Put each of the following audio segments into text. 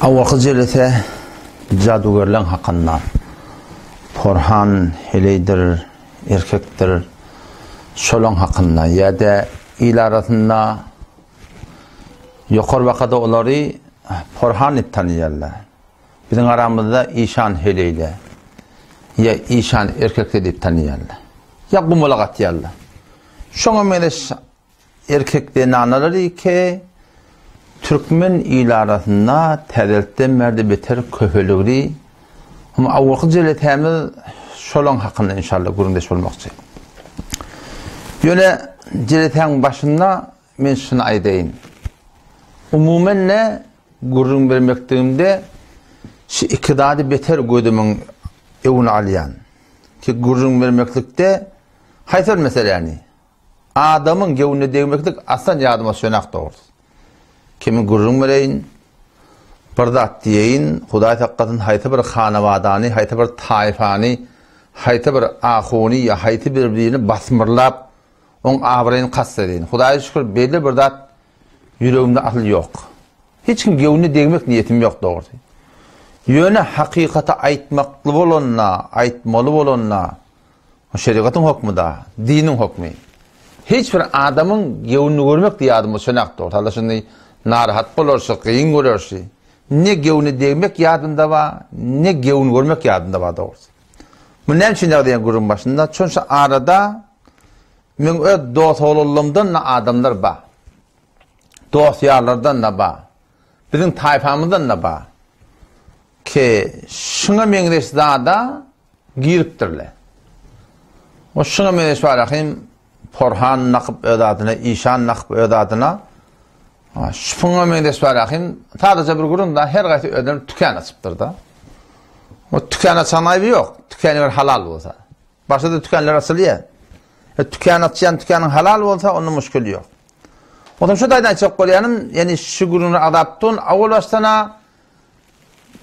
Awalky jelese jadugerleň hakynda. Porhan heleýdir, erkekdir, şolaň hakynda ýa-da il arasynda ýokary bakada olary porhan diýip tanaýarlar. Biziň aramyzda işan heleýle ýa işan erkekle diýip tanaýarlar. Ýa gumalak atýarlar. Şoňa meňzeş Erkek zenanalar ike türkmen il arasynda täzelikden bärde beter köpeligli. Hum awalky jelesämiz şolaň hakynda inşallah gürrüňdeş bolmakçy. Ýöne jelesäň başynda men şuny aýdaýyn. Umumen ne gürrüň bermekdigimde şu iki zady beter gözümiň öňüne alýan. Ki gürrüň bermeklikde haýsy bir meseläni Adamyň göwnüne degmeklik aslan ýadyma düşenak dogrusy. Kimi gürrüň bereýin, bir zat diýeýin, Hudaý saklasyn haýsy bir hanabadany, haýsy bir taýfany, haýsy bir ahuny ýa haýsy bir birini basmyrlap, oň abraýyny kast edeýin. Hudaýa şükür beýle bir zat ýüregimde asyl ýok. Hiç kim göwnüne degmek niýetim ýok dogrusy. Ýöne hakykaty aýtmakly bolanda, aýtmaly bolanda, Bu şerigatyň hokmy-da, diniň hokmy. Hiç bir adamyň göwnüni görmek diýen ýadyma düşenak dogry. Hala şuny narahat bolarşy, gyn görerşi. Ne göwne degmek ýadymda bar, ne göwün görmek ýadymda bar dogrusy. Bu näme üçin ýagdaýan gürrüň başynda? Çünki arada meň öz dos-oglanlarymdan-da adamlar bar. Dost-ýarlardan-da bar. Biziň taýpamyzdan-da bar. Ki şuňa meňzeş zada giripdirler. O şuňa meňzeş bar ahim porhan nakyp öz adyna, işan nakyp öz adyna. Şuňa meňzeş bar ahim sadaja bir gürrüň da her gaýsy özüne tükän açypdyr da. O tükän açan aýby ýok. Tükän eger halal bolsa. Başga-da tükänler açylýar. E, tükän açýan tükäniň halal bolsa, onda muşkil ýok. Onsoň şu taýdan aýtjak bolýanym, ýani şu gürrüňi agzapdyn, awal başdan-a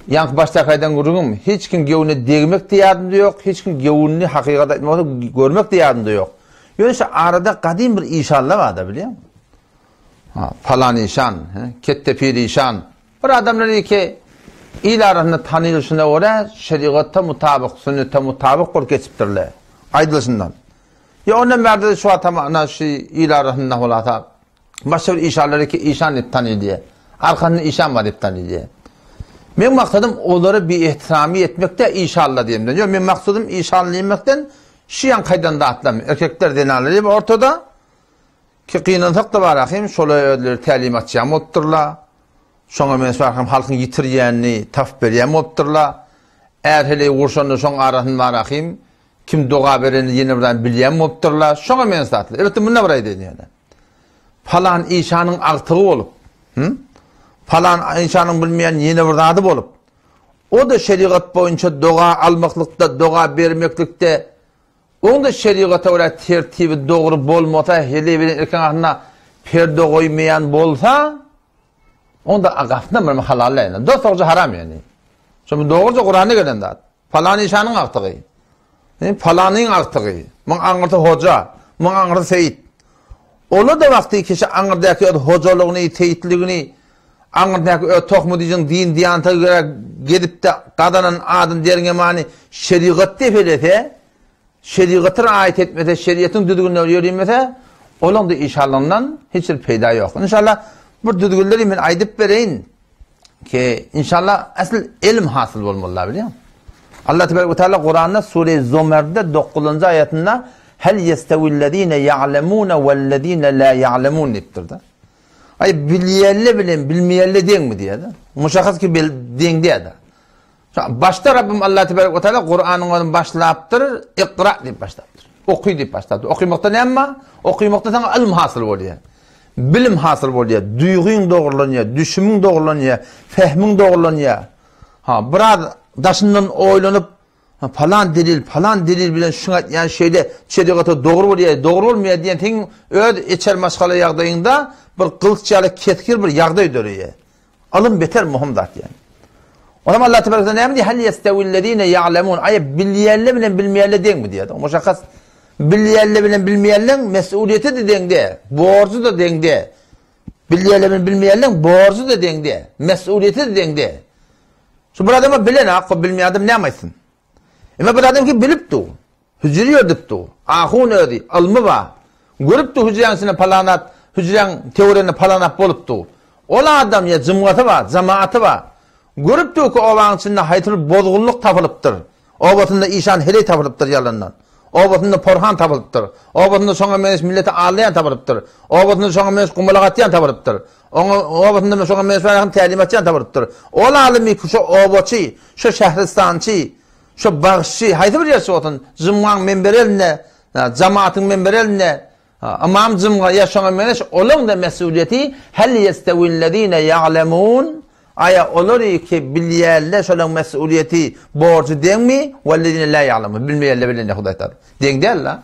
Ýaňky başdaky aýdan gürrüňim, hiç kim göwnüne degmek de ýadymda ýok, hiç kim göwnüni hakykat aýtmak bolsa görmek de ýadymda ýok. Ýöne şu arada gadym bir işanlar bar-da, bilýäňmi? Ha, palan işan, ketde pir işan. Bir adamlar iki il arasynda tanylyşyna görä şerigata mutabyk, sünnete mutabyk bolup geçipdirler. Aýdylyşyndan. Ýa ondan bärde-de şu wagt hem ana şu il arasynda hulasa Başga bir işanlar ki işan diýip tanylýar. Arkasynda işan bar diýip tanylýar. Meň maksadym olara bir ihtiramy etmek däl işanla diýemden. Ýok, meň maksadym işanla diýmekden şu ýan kaýdan zatlam erkekler zenanlar diýip ortada ki gynansak da bar ahim şolar özleri tälim açýan bolupdyrlar. Şoňa men şu ahim halkyň ýitirýänini tapyp berýän bolupdyrlar. Är heleý gurşanda şoň arasyny bar ahim kim doga berenini ýene bir zat bilýän bolupdyrlar. Şoňa men zatlar. Elbetde munda bir aýdaýyn ýöne. Palan işanyň agtygy bolup, hü? Palan işanyň bilmeýän ýene bir zady bolup, o-da şerigat boýunça doga almaklykda, doga bermeklikde, oň-da şerigata görä tertibi dogry bolmasa, heleý bilen erkegiň arasynda perde goýmaýan bolsa, onda gapdan bir halal däl. Dos-dogry haram ýöne. Şo dogruja Kuranda gelen zat. Palan işanyň agtygy. Palanyň agtygy. Muň aňyrsy hoja, muň aňyrsy seýit. Ola-da wagty kişi aňyrdaky öz hojalygyny, seýitligini, aňyrdaky öz tohmy-dijin din-diýanata görä gezip-de gazanan adyny derňemani şerigat depelese, şerigata raýat etmese, şerigatyň düzgünlerine ýörimese, olaň-da işanlygyndan hiç bir peýda ýok. Inşallah bir düzgünleri men aýdyp bereýin. Ki inşallah asl ilm hasyl bolmaly bilýän. Allah tebarek we taala Kuranda sure Zomerde 9-njy aýatynda Hel yestewillezine ya'lemune wellezine la ya'lemun diýipdir-de. Aý bilýänle bilen bilmeýänle deňmi diýýär-de. Muşahhas ki bil deň diýýär-de. Başda Rabbim Allah tebarek we taala Kuranyň özüni başlapdyr, Ikra diýip başlapdyr. Oky diýip başlapdyr. Okymakda näme bar? Okymakda saňa ylm hasyl bolýar. Bilim hasyl bolýar, duýgyň dogrulanýar, düşümiň dogrulanýar, fehmiň dogrulanýar. Ha, biraz daşyndan oýlanyp, palan delil, palan delil bilen şuňa aýtýan şeýle şerigata dogry bolýar, dogry bolmaýar diýen seň öz içer maşgala ýagdaýyňda bir gylyç ýaly kesgir bir ýagdaý döreýär. Ylym beter möhüm zat ýaly. Onam Allah tebaraka taala näme diýýär? Hal yestewillezine ya'lemun. Aý bilýänler bilen bilmeýänler deňmi diýýär. Muşakkas bilýänler bilen bilmeýänleň mesuliýeti-de deňde, borjy-da deňde. Bilýänler bilen bilmeýänleň borjy-da deňde, mesuliýeti-de deňde. Şu bir adama bilen-ak, o bilmeýän adam näme aýtsyn? Emma bir adam ki bilip dur, hüjre ýördüp dur, ahun özi, ylmy bar. Görüp dur hüjräň içinde palan zat, hüjräň töwereginde palan zat bolup dur. Ol adam ýa jymgasy bar, jamaaty bar. Görüp dur ki obaň içinde haýsy bir bozgunlyk tapylypdyr. Obasynda işan heleý tapylypdyr ýalandan. Obasynda porhan tapylypdyr. Obasynda şoňa meňzeş milleti aldaýan tapylypdyr. Obasynda şoňa meňzeş gumalak atýan tapylypdyr. Oňa obasynda şoňa meňzeş baýragyny tälim atýan tapylypdyr. Ol alymy şo obaçy, şo şähristançy, şo bagşy, haýsy bir ýerçi bolsun, jymgaň menberi elinde, jamatyň menberi elinde, ymam jymga ýa şoňa meňzeş olaň-da mesulyýeti hel ýestewillezine ýa'lemun Aýa olary ki bilýärler şolaň mesulyýeti, borjy deňmi, wellezine la ýa'lemun bilmeýärler bilen Hudaý Taala. Deň däl la.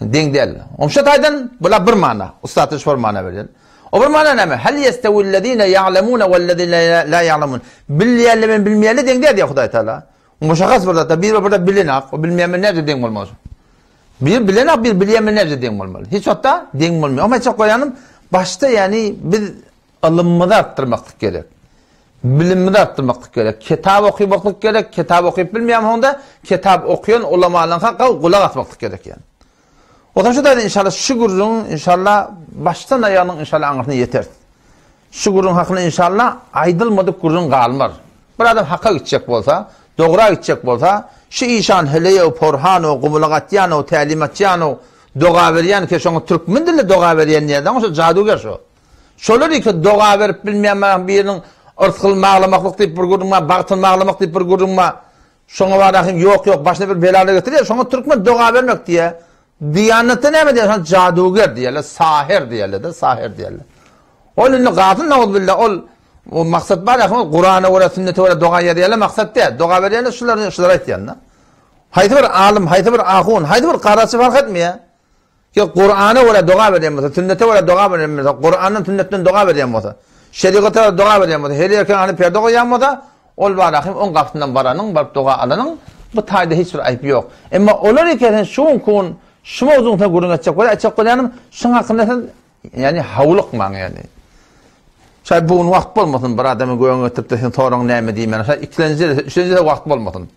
Deň däl. Oňşa taýdan bular bir mana. Ussat şu bir mana berýär. O bir mana näme? Hel ýestewillezine ýa'lemune wellezine la ýa'lemun. Bilýärler bilen bilmeýärler deň däl diýýär Hudaý Taala. Muşahhas bir zatda bir bir bilenak, o bilmeýän bilen näde deň bolmaz. Bir bilenak, bir bilýän bilen näde deň bolmaly. Hiç wagtda deň bolmaýar. Oňa aýtjak bolýanym, başda ýani biz Ylymymyzy artdyrmaklyk gerek. Bilimimizi artdyrmaklyk gerek. Kitap okymaklyk gerek. Kitap okyp bilmeýän bolsaň-da, kitap okaýan ulamalaryňka gawy gulak asmaklyk gerek ýani. Onsoň şu taýdan inşallah şu gürrüň inşallah başdan aýagynyň inşallah aňyrsyna ýeteris. Şu gürrüň hakynda inşallah aýdylmadyk gürrüň galmar. Bir adam haka gitjek bolsa, dogra gitjek bolsa, şu işan heleýow, porhanow, gumulak atýanow, tälim atýanow, doga berýän ki şoňa türkmen dilinde doga berýän diýýän, şo jaduger şo. Şolar iki doga berip bilmeýän maňa biriniň yrsgyny baglamaklyk diýip bir gürrüň bar, bagtyny baglamak diýip bir gürrüň bar. Şoňa bar ahim ýok ýok başyna bir belalar getirýär. Şoňa türkmen doga bermek diýýär. Diýanetde näme diýýär? Şoňa jaduger diýýärler, saher diýýärler-de, saher diýýärler. Ol indi galsyn nauzubilla ol o maksat bar ahim Kurana görä, sünnete görä doga ýazýarlar maksat däl. Doga berýärler şular şular aýtýan-da. Haýsy bir alym, haýsy bir ahun, haýsy bir garaçy fark etmeýär. Ýok, Kurana görä doga berýän bolsa, sünnete görä doga berýän bolsa, Kurandan, sünnetden doga berýän bolsa, şerigata görä doga berýän bolsa, her erkek hany perde goýýan bolsa, ol bar ahim oň gapysyndan baranyň, baryp doga alanyň, bu taýda hiç bir aýyp ýok. Emma olar eken sen şu günki gün şu mowzugyň sen gürrüň etjek bolýar, aýtjak bolýanym, şuň hakynda siz ýani howlukmaň ýani. Şaý bu gün wagt bolmasyn bir adamy göwün getirip-de sen soraň näme diýmän, şaý ikilenji, üçlenji wagt bolmasyn.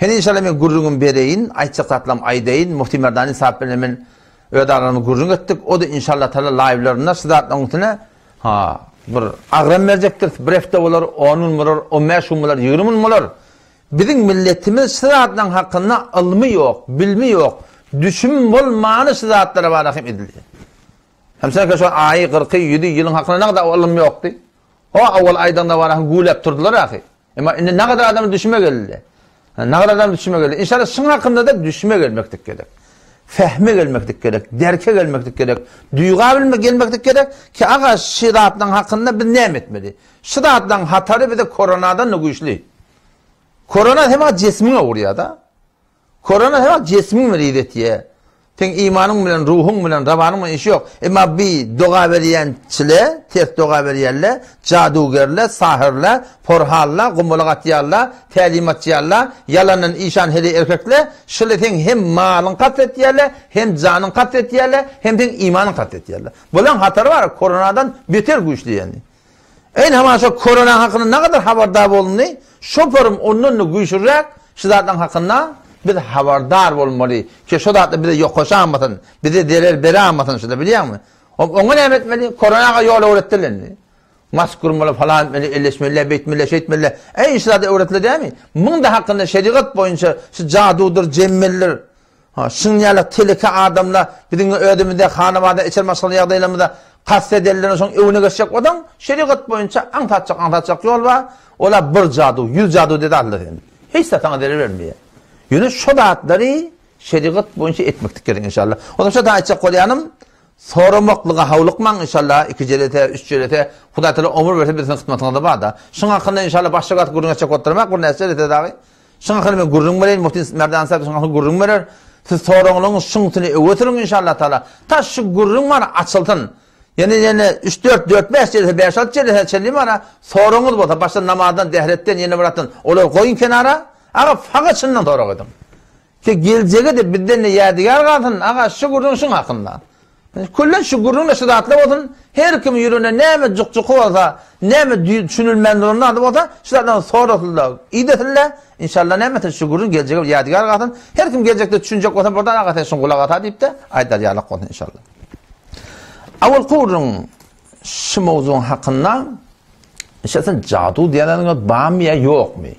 Hany inşallah men gürrüňimi bereýin, aýtjak zatlarymy aýdaýyn, Mufti Merdani sahip bilen men öz aralarymyzda gürrüň etdik, o-da inşallah taala laýwlarynda şu zatlaryň üstüne ha bir agram berjekdir, bir hepde bolar, on gün bolar, on bäş gün bolar, 20 gün bolar. Biziň milletimiz şu zatlaryň hakynda ylmy ýok, bilimi ýok, düşüm bolmany şu zatlara bara hem edildi. Hem sen şo aýy, kyrky, ýüzi, ýylyň hakynda nagada ylym ýokdy. O awal aýdanda bara güwläp turdular ahy. Emma indi nagadar adam düşünme geldi. Nagadar adam düşünme geldi. İnşallah şuň hakynda da düşünme gelmeklik gerek. Fehme gelmeklik gerek, derke gelmeklik gerek, duýga bilme gelmeklik gerek ki aga şu zatlaryň hakynda biz näme etmeli? Şu zatlaryň hatary bize koronadan da güýçli. Korona hem jesmiňe urýar da. Korona her wagt jesmiň bilen idetýär. Seň imanyň bilen, ruhuň bilen, rabanyň bilen işi ýok. Emma bi doga berýänçile, ters doga berýänle, jadugerle, sahyrla, porhanla, gumbalak atýanla, tälim atýanla, ýalandan işan heleý erkekle, şule seň hem malyň kast etýärle, hem janyň kast etýärle, hem seň imanyň kast etýärle. Bulaň hatary bar, koronadan beter güýçli ýani. Eýni haman şo korona hakynda nagadar habardar bolundy, şoparym ondan-da güýçlüräk şu zatlaryň hakynda biz habardar bolmaly ki şo zatlar bize ýokaşamasyn, bize zerer beramasyn şuda bilýäňmi? Oňa näme etmeli? Koronaga ýol öwretdiler indi. Mask gurmaly, falan etmeli, elleşmeli, beýtmeli, şeýtmeli. Eý şu zat öwretildi dämi? Muň da hakynda şerigat boýunça şu jadudyr, jemmeldir, Ha, şuň ýaly teleke adamlar biziň özümizde hanabada içer maşgala ýagdaýlarymyzda kast edenlerine şoň öwüne geçjek bolsaň, şerigat boýunça aňsatjak aňsatjak ýol bar. Ola bir jadu, ýüz jadu dedi Allah sen. Hiç zat saňa zerer bermeýär. Ýöne şo zatlary şerigat boýunça etmeklik gerek inşallah. Ondan şo aýtjak bolýanym, soramaklyga howlukmaň inşallah, iki jelese, üç jelese, Hudaý Taala ömür berse biz siziň hyzmatyňyzda bar-da. Şuň hakynda inşallah başga wagt gürrüň etjek bolup durmak, bir näçe jelese dagy. Şuň hakynda men gürrüň bereýin, Muhtin Merdan sahib şuň hakynda gürrüň berer. Siz soraňlaryňyz şuň üstüne öwe sürüň inşallah taala. Ta şu gürrüň bar açylsyn. Ýene ýene 3 4 4 5 jelse 5 6 jelse çenli bar. Soraňyz bolsa başda namazdan, dehretden, ýene bir atdan olary goýuň kenara. Aga fakat şundan sorag ediň. Ki geljege de bizden de ýadigar galsyn. Aga şu gürrüň şuň hakynda. Küllen şu gürrüňde şu zatlar bolsun, her kimiň ýüreginde näme juk-juky bolsa, näme düşünilmän duran zady bolsa, şu zatlardan sorasynlar, idesinler. Inşallah näme etsin, şu gürrüň geljege bir ýadygär galsyn. Her kim geljekde düşünjek bolsa, birden aga sen şuňa gulak asa diýip-de aýdar ýalak bolsun inşallah. Awalky gürrüň şu mowzugyň hakynda Esasen jadu diýen zadyň özi barmy ýa ýokmy?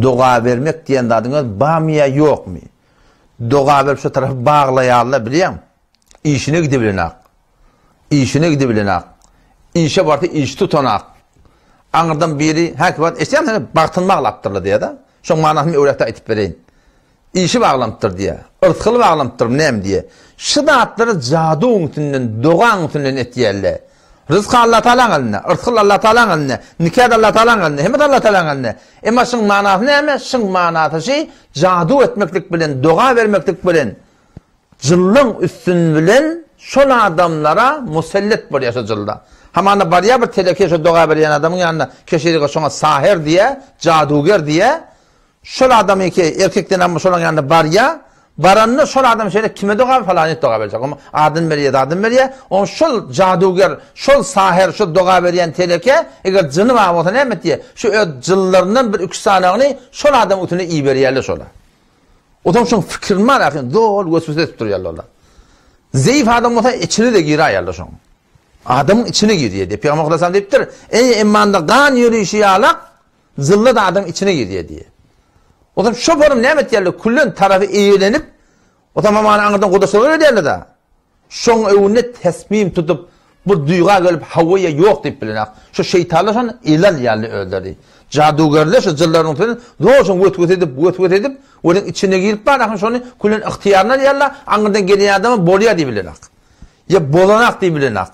Doga bermek diýen zadyň özi barmy ýa ýokmy? Doga berip şu tarapy baglaýarlar bilýäň. Işine gidibilenak. Işine gidibilenak. Işe barsa iş tutanak. Aňyrdan biri, hä ki eşidýäňmi sen bagtyny baglapdyrlar diýýär-de. Şoň manysyny öwräkde aýtyp bereýin. Işi baglanypdyr diýýär. Yrsgyly baglanypdyr näme diýýär. Şu zatlary jaduwyň üstünden, dogaň üstünden etýärler. Ryzk Allatagalaň elinde, yrsgyl Allatagalaň elinde, nika-da Allatagalaň elinde, hemmesi Allatagalaň elinde. Emma şuň manasy näme? Şuň manasy şi, jadu etmeklik bilen, doga bermeklik bilen, jyllyň üstün bilen şol adamlara musellet bolýar şo jylda. Hamana barýar bir teleke şo doga berýän adamyň ýanyna, keşirige şoňa saher diýýär, jaduger diýýär. Şol adam eke erkek zenan şolaň ýanyna barýa, baranda şol adam şeýle kime doga falanyýet doga berjek. Oňa adyny berýär, zadyny berýär. Oň şol jaduger, şol saher, şol doga berýän teleke eger jyny bar bolsa näme etýär? Şu öz jynlaryndan bir iki sanagyny şol adamyň üstüne iberýärler şola. Otaň şoň fikirini bar ahyn, zol weswese edip durýarlar olar. Zeýif adam bolsa içine-de giräýerler şoň. Adamyň içine girýär diýip, Pygamber Aleyhisselam diýipdir, Eý emmanda gan ýörişi ýalak, Zylla-da adam içine girýär diýýär. Otam şoparam näme etýärler? Küllen tarapy eýelenip, otam hamana aňyrdan gudaçylyk edýärler-de. Şoň öwünde tesmim tutup, bir duýga gelip, hawa ýa ýok diýip bilenak. Şo şeýtanlar şony ele alýarlar özleri. Jadugerler şo jynlaryň üstünden zor şoň wes-wes edip, wes-wes edip, onuň içine girip barahyn şony küllen ygtyýaryna alýarlar, aňyrdan gelýän adama bolýar diýip bilenak. Ýa bolanak diýip bilenak.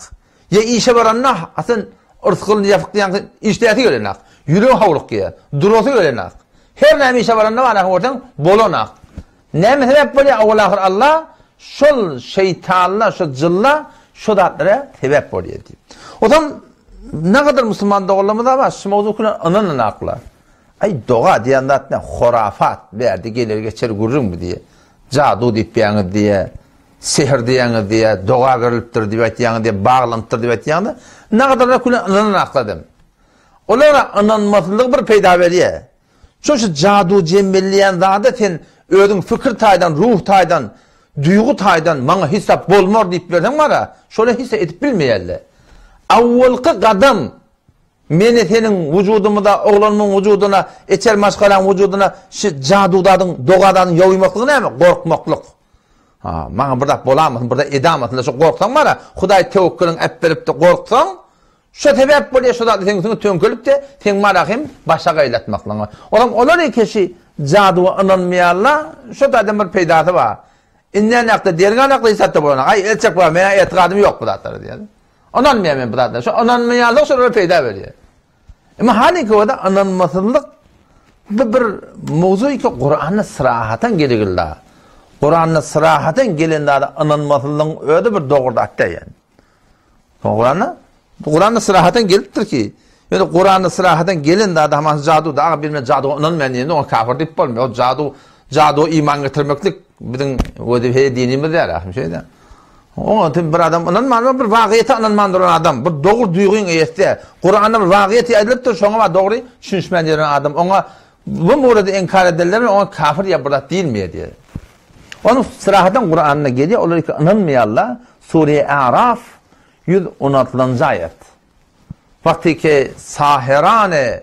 Ýa işe baranda asyl yrsgylyny ýapyk diýen işdäsi gelenak. Ýüregi howlukýar. Durasy gelenak. Her näme işe baranda baraky görseň bolanak. Näme sebäp bolýar? Owal-ahyr Allah şol şeýtanlar, şo jynlar şo zatlara sebäp bolýar diýip. Onsoň nägadar musulman doganlarymyz bar, şu mowzuk bilen ynananaklar. Aý doga diýen zat ne horafat, bärde geler geçer gürrüň bu diýe. Jadu diýip ýaňyz diýe. Sehr diýýäňiz diýýär, doga berilipdir diýip aýtýaňyz diýýär, baglanypdyr diýip aýtýaňyz. Nagadarlar küle ynanan akladym. Olara ynanmaslygy bir peýda berýär. Şo şu jadu jembelleýän zada sen özüň fikir taýdan, ruh taýdan, duýgy taýdan maňa hiç zat bolmar diýip berseň bara, şolar hiç zat edip bilmeýärler. Awwalky gadam Meni seniň wujudymyza, oglanymyň wujudyna, içer maşgalaň wujudyna şu jadu zadyň, doga zadyň ýoýmaklygy näme? Gorkmaklyk. Ha, maňa bir zat bolamasyn, bir zat edamasyn diýip gorksaň bara, Hudaý töwekgeliň äp beripdi, gorksaň, şo sebäp bolýar şo zat seň üstüňe töňkelip-de, seň mara hem başa gaýlatmaklygyňa. Olam olar ekişi jaduwa ynanmaýarlar, şo taýdan bir peýdasy bar. Inden ýakda derňän ýakda hiç zatda bolanok. Aý, etjek bar, meň etigadym ýok bu zatlara diýýär. Ynanmaýar men bu zatlara. Şo ynanmaýanlyk şolara peýda berýär. Emma halyky da ynanmasyzlyk bu bir mowzuý ki Kuranda syrahatan geligilda. Kuranda syrahatan gelen zada ynanmasyzlygyň özi bir dogry zat däl ýani. Kuranda Kuranda syrahatan gelipdir ki, ýöne Kuranda syrahatan gelen zada haman jadu da bilme jadu ynanmaýan diýende oňa kafir diýip bolmaýar. O jadu jadu iman getirmeklik biziň wezipe dinimiz däl, ahim şeýle. Oňa tüm bir adam ynanman, bir wagyýete ynanman duran adam, bir dogry duýgyň eýesi. Kuranda bir wagyýet aýdylypdyr, şoňa bar dogry düşünişmän ýören adam oňa bu murady inkar edenler oňa kafir ýa bir zat diýilmeýär diýýär. Onuň syrahadan Kuranda gelýär, olar iki ynanmaýarlar. Sure Araf 116-njy aýat. Wagty ki saherane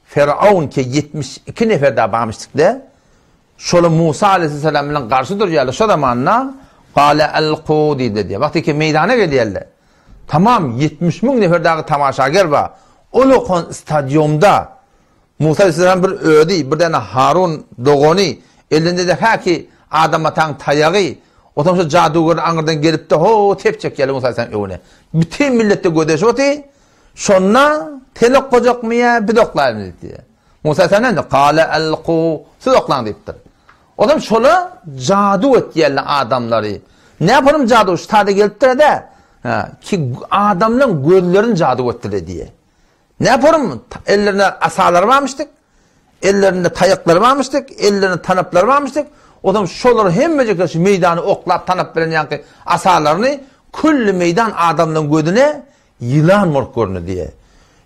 Firaun ki 72 nefer da barmyşdykda, Şolar Musa aleýhissalam bilen garşy durýarlar. Şo zamanda Gale alku diýdi diýýär. Wagty ki meýdana gelýärler. Tamam 70 müň nefer dagy tamaşager bar. Ol okan stadionda Musa aleýhissalam bir özi, bir däne Harun dogany, elinde de häki Adam ataň taýagy, otam şo jaduger aňyrdan gelip-de ho tep çekýärler Musa aleýhissalam öňüne. Bütin milletde gödeş oty. Şonda sen okajakmy ýa biz oklaýmy diýdi. Musa sen näme? Kale alku siz oklaň diýipdir. Olam şola jadu etýärler adamlary. Ne yapalım jadu? Şu tada gelipdir de. Ha, ki adamlaryň gözlerini jadu etdiler diýe. Ne yapalım? Ellerinde asalary barmyşdyk. Ellerinde taýaklary barmyşdyk, ellerinde tanaplary barmyşdyk. Olam şolar hemmejikler şu meýdany oklap tanap bilen ýaňky asalaryny. Külli meýdan adamlaryň gözüne ýylan bolup göründi diýýär.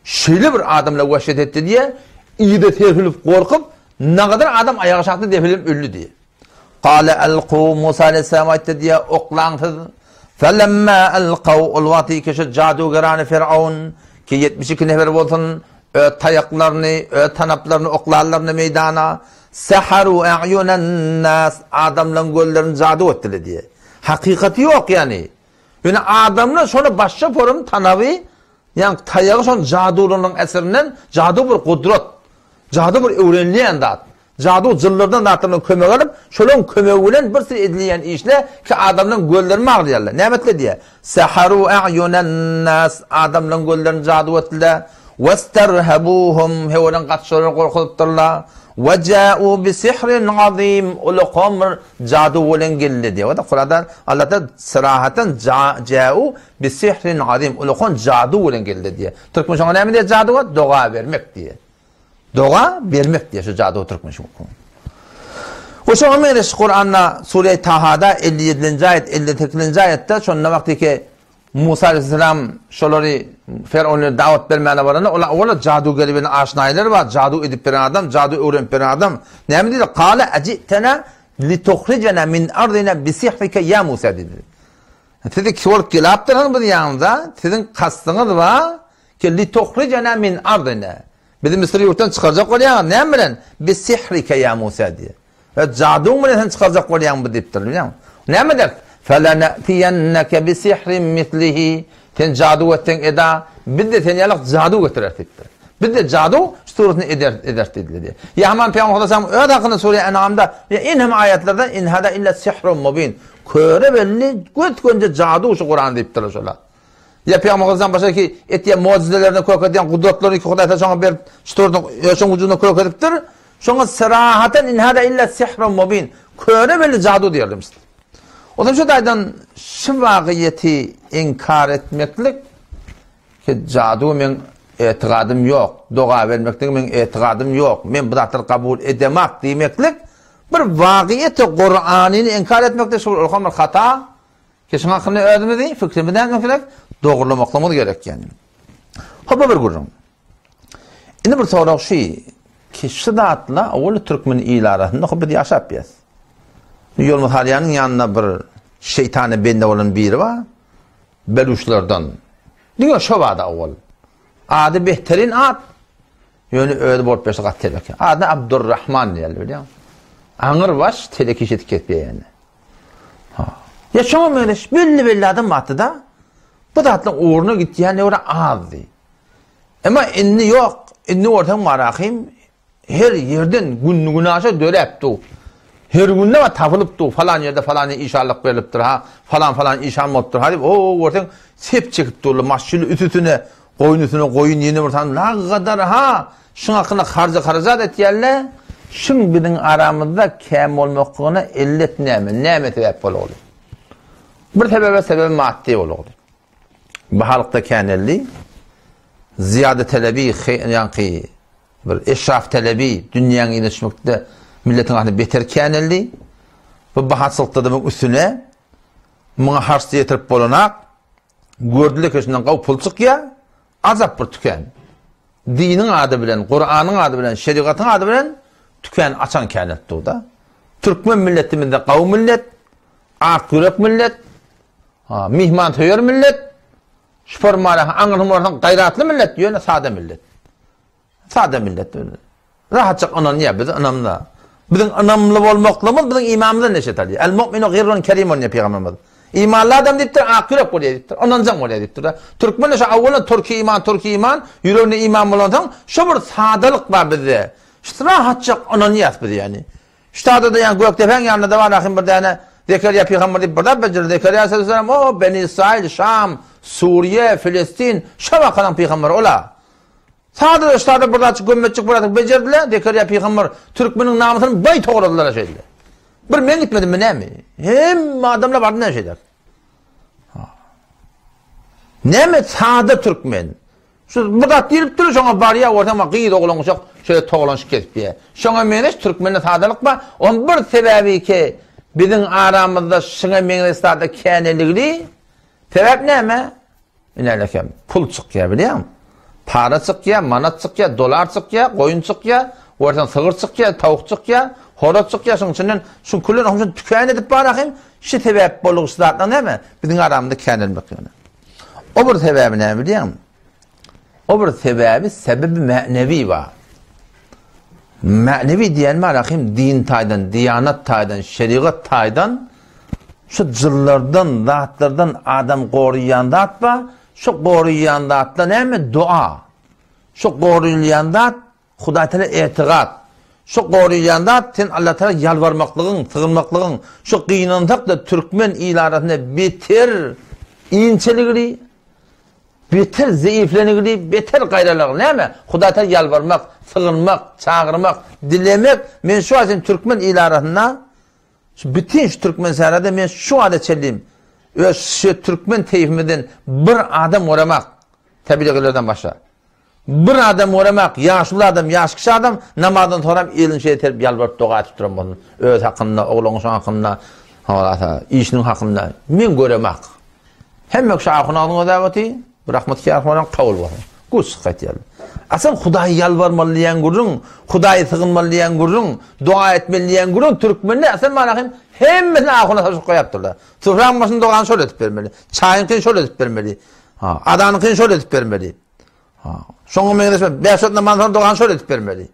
Şeýle bir adamlar wehşet etdi diýýär, yza serpilip gorkup, nagadar adam aýak aşakda depilip öldi diýýär. Kale alku, Musa aleýhissalam aýtdy diýýär, oklaň siz. Felemma alkaw, ol wagty ki şu jadugerany Firaun, ki 72 nefer bolsun, öz taýaklaryny, öz tanaplaryny oklanlaryny meýdana, saharu a'yunan nas, adamlaryň gözlerini jadu etdiler diýýär. Hakykaty ýok ýany. Ýöne adamlar şony başga forum tanaby, ýa taýagy şony jadulynyň eserinden jadu bir gudrat, jadu bir öwrenilýän zat. Jadu jynlardan zatlardan kömek alyp, şolaryň kömegi bilen bir sürü edilýän işle ki adamlaryň gözlerini maglaýarlar. Näme etdiler diýýär? Saharu a'yunan-nas, adamlaryň gözlerini jadu etdiler. Westerhabuhum, hewelan gaty şolary gorkuzypdyrlar. We ja'u bi sihrin azim, ulakan bir jadu bilen geldi diýýär. O-da Kuranda Allah da syrahatan ja'u bi sihrin azim, ulakan jadu bilen geldi diýýär. Türkmen şoňa näme diýýär jaduga? Doga bermek diýýär. Doga bermek diýýär şu jadu türkmen şu. We şoňa meňzeş Kuranda Sure Tahada 57-nji aýat, 58-nji aýatda şonda wagty ki Musa aleyhisselam şolary Ferowna dawat bermäne baranda, olar owala jadugeri bilen aşnaýlar bar, jadu edip beren adam, jadu öwrenip beren adam. Näme diýdi? Kale ajitena lituhrijena min ardina bisihrike ya Musa diýdi. Sizi ki bolup gelapdyrsyňyz biz ýanymyza, siziň kastyňyz bar ki lituhrijena min ardina. Bizi Müsür ýurtdan çykarjak bolýaňyz, näme bilen? Bisihrike ya Musa diýdi. Ve jaduň bilen sen çykarjak bolýaň bu diýipdir, bilýäňmi? Näme eder? Felenetiyenneke bisihrin mislihi. Sen jadu etseň eda, biz-de sen ýaly jadu getireris diýipdir. Biz-de jadu suratyny eder, ederis diýdiler diýýär. Ýa haman Pygamber sallallahu aleyhi ve sellem öz hakynda sure En'amda ýa in hem aýatlarda in hada illa sihrun mubin. Köre belli göz-gönje jadu şu Kuran diýipdirler şolar. Ýa Pygamber sallallahu başga ki etýän mucizelerini kök edýän gudratlaryny ki Hudaý şoňa berip, şu turdyň, şoň ucunda kök edipdir. Şoňa serahaten in hada illa sihrun mubin. Köre belli jadu diýerler. O zaman şu taýdan şu wagyýeti inkar etmeklik ki jadu men etigadym ýok, doga bermeklik men etigadym ýok, men bu zatlary kabul edemak diýmeklik bir wagyýeti Kuranyny inkar etmekde şu bir bir hata. Ki şuň hakynda özümizi fikrimizi näme gerek? Dogrulamaklygymyz gerek ýani. Hop bir gürrüň. Indi bir sorag şu, ki şu zatla owal türkmen il arasynda hop biz ýaşap ýas. Ýolmaz Halýanyň ýanynda bir şeýtana bende bolan biri bar. Beluşlardan. Diňe şo bardy owal. Ady behterin at. Ýöne özi bolup berse gaty teleki. Adyna Abdurrahman diýerler bilýäňmi? Aňyr baş teleki iş edip kesýär ýöne. Ha. Ýa şoňa meňzeş belli-belli adam bardy-da. Bu zatlaryň ugruna gitýän öwre azdy. Emma indi ýok. Indi görseň barahym her ýerden günli-günaşa döräp dur. Her günde bar tapylyp dur. Falan ýerde falan işanlyk berlipdir ha. Falan falan işan bolupdyr ha diýip, o görseň sep çekip durlar. Masjid üstüne, goýun üstüne goýun ýene bir san nagadar ha. Şuň hakynda harja harajat etýärler. Şuň biziň aramyzda käm bolmaklygyna illet näme? Näme sebäp boldy? Bir sebäbe sebäbi maddy boldy. Bu halkda käneldi. Zyýada telebi, ýaňky bir eşraf telebi dünýäň yzyna düşmekde milletiň arasynda beter käneldi. Bu bahaçylykda da üstüne muňa harç ýetirip bolanak. Gördüler ki, şundan gaw pul çykýar. Ajap bir tüken. Diniň ady bilen, Kuranyň ady bilen, şerigatyň ady bilen tüken açan käneldi da. Türkmen milletimizde gaw millet, ak ýürek millet, Ha, myhmansöýer millet, şu formala aňyrsyn barsaň gaýratly millet, ýöne sada millet. Sada millet. Rahatjak ynanýar, biz ynamda. Biziň ynamly bolmaklygymyz biziň imanymyzdan neşet alýar. El mu'minu girrun kerimun diýip pygamberimiz. Imanly adam diýipdir, ak ýürek bolýar diýipdir, ynanjaň bolýar diýipdir. Türkmen şu awwaldan türki iman, türki iman, ýüreginde iman bolansoň, şu bir sadalyk bar bizde. Şu rahatjak ynanýas biz ýani. Ştada-da ýa Gökdepäň ýanynda-da bar ahym bir däne Zekeriýa pygamber diýip bir zat bejerdi. Zekeriýa aleyhisselam o Beni Israil, Şam, Suriýe, Filistin, şo wakalaň pygamberi ol-a. Sada-da ştada bir zatjyk gömmetjik bir zatjyk bejerdiler. Zekeriýa pygamber türkmeniň namysyny baý togaladylar şeýle. Bir men gitmedimmi näme? Hemme adamlar bardy näme şeýle. Näme sada türkmen? Şu bir zat diýlip dur, şoňa barýar, görseň ma gyz oglan uşak şeýle togalanyşyp kesipýär. Şoňa meňzeş türkmende sadalyk bar. Onuň bir sebäbi ki, biziň aramyzda şuňa meňzeş zada käneligini. Sebäp näme? Inälekem, pul çykýar bilýäňmi? Para çykýar, manat çykýar, dolar çykýar, goýun çykýar, görseň sygyr çykýar, tawuk çykýar, horaz çykýar, şonuň içinden şu külen onuň tükän edip bar ahym, şu sebäp boldugy şu zatlar näme? Biziň aramyzda känelmek ýöne. O bir sebäbi näme bilýäňmi? O bir sebäbi sebebi mänewi bar. Mänewi diýen bar ahim din taýdan, diýanat taýdan, şerigat taýdan şu jyllardan, zatlardan adam goraýan zat bar. Şu goraýan zatlar näme? Dua. Şu gorulýan zat Hudaý Teala etigat. Şu gorulýan zat sen Allah Teala ýalbarmaklygyň, sygynmaklygyň. Şu gynansak-da türkmen il arasynda beter inçeligini Beter zeýiflenigli, beter gaýralygy näme? Hudaýa ýalbarmak, sygynmak, çagyrmak, dilemek. Men şu wagt türkmen il arasynda şu bütin şu türkmen sährada men şu wagta çenli öz şu türkmen teýfimizden bir adam göremak tebligilerden başga. Bir adam göremak, ýaşuly adam, ýaş kişi adam namazdan soram elini şeýle serip ýalbaryp doga edip duran bolsun. Öz hakynda, oglunyň şoň hakynda, hawalasa, işiniň hakynda men göremak. Hemme kişi ahun agzyň özäp oty, rahmat ki ahun kabul bolsun. Güç gaýtýar. Asan Hudaýa ýalbarmaly diýen gürrüň, Hudaýa sygynmaly diýen gürrüň, dua etmeli diýen gürrüň türkmende asan mana hem hemmesini ahuna tabşyryp goýapdyrlar. Sufraň başyny dogany şol edip bermeli. Çaýyňkyny şol edip bermeli. Ha, adanyňkyny şol edip bermeli. Ha, şoňa meňzeş bäş wagt namazdan soň dogany şol edip bermeli.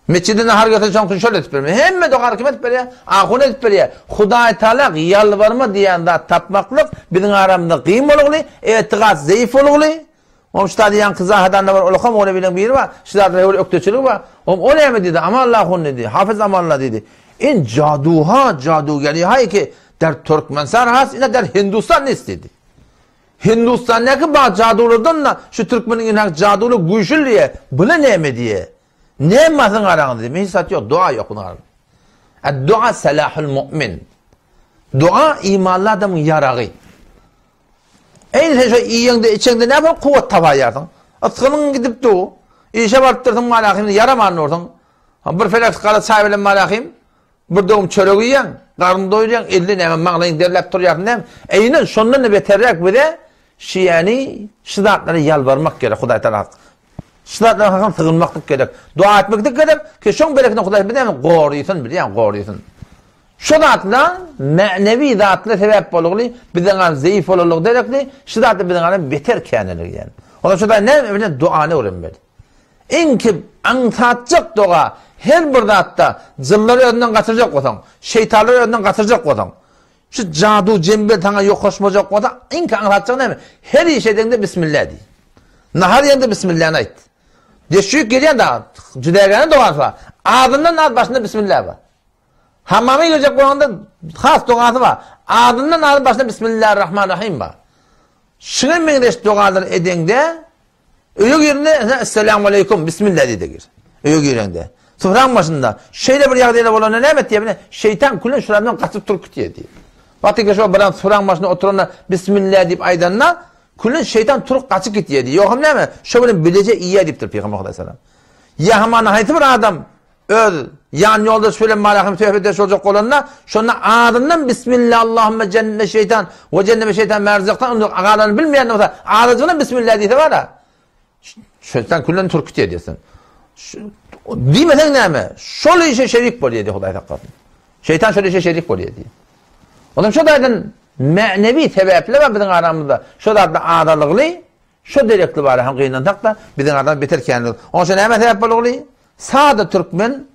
Metjide nahar gelse şoňkyny şol edip bermeli. Hemme dogany kim edip berýär? Ahun edip berýär. Hudaý Taala ýalbarma diýen zat tapmaklyk biziň aramyzda gyn bolugly, etigat zeýif bolugly. Oň şu taýda ýaňky Zahedanda bir ulakam ogly bilen biri bar. Şu zatlara höwür ökdeçiligi bar. Oň o näme diýdi? Amanla ahun diýdi. Hafyz Amanla diýdi. In jaduha jadugeriha ki der Türkmenistan has ine der Hindustan nist diýdi. Hindustandaky bar jadulardan-da şu türkmeniň ynha jaduly güýçli diýýär. Bula näme diýýär? Näme bar siziň araňyzda diýýär. Hiç zat ýok, dua ýok bunuň arasynda. Ad-dua salahul mu'min. Dua imanly adamyň ýaragy. Eý sen şo iýeňde içeňde näme kuwwat tapaýarsyň? Ysgynyň gidip dur. Işe baryp dursuň malahym ýaraman dursuň. Bir felek gara çaý bilen malahym Bir dogum çörek iýýäň, garnyňy doýurýaň, elde näme maňlaýyň derläp durýarsyň näme? Eýnen şondan-da beterräk bize şiýäni, şu zatlara ýalbarmak gerek Hudaý Tagala. Şu zatlara hakyna sygynmaklyk gerek. Dua etmeklik gerek ki, şoň bereketine Hudaý bizi näme gorysyn, bilýäň, gorysyn. Şu zatlar mänewi zatlar sebäp bolugly, biziň al zeýif bolanlygy derekli, şu zatlar biziň alam beter käneligýän. Olar şu zat näme bilen duany öwrenmeli. Iň ki aňsatjak doga her bir zatda jynlary özünden gaçyrjak bolsaň, şeýtanlary özünden gaçyrjak bolsaň, şu jadu jembel saňa ýokaşmajak bolsa, iň ki aňsatjagy näme? Her iş edeňde bismillah diý. Nahar iýende bismillahny aýt. Deşşüýük gelýän dagy, jüdägäne dogasy bar. Azyndan az başynda bismillah bar. Hammama girjek bolanda has dogasy bar. Azyndan az başynda bismillahirrahmanirrahim bar. Şuňa meňzeş dogalary edeňde Öýe girende Esselamu aleýkum, Bismillah diýde gir. Öýe girende. Sufraň başynda şeýle bir ýagdaýda bolanda näme etýär bile? Şeýtan külen şulardan gaçyp durup gitýär diýip. Wagty şo bilen sufraň başynda oturanda Bismillah diýip aýdanda külen şeýtan turup gaçyp gitýär diýip. Ýogsam näme? Şo bilen bileje iýýär diýipdir Pygamber aleyhisselam. Ýa hamana haýsy bir adam öz ýan ýoldaşy bilen marahym söhbetdeş boljak bolanda, şonda azyndan Bismillah Allahümme jennine şeýtan we jennebe şeýtan märzakdan onu galanyny bilmeýän bolsa, azajygyndan Bismillah diýse bara. Şeýtan küllen türküt edýärsin. Diýmeseň näme? Şol işe şerik bolýar diýdi Hudaý saklasyn. Şeýtan şol işe şerik bolýar diýdi. Ondan şo taýdan mänewi sebäpler bar biziň aramyzda. Şo zatda adalygly Şo derekli bara hem gynansak-da, biziň adam beter kändir. Onuň üçin näme sebäp boldugyny sada türkmen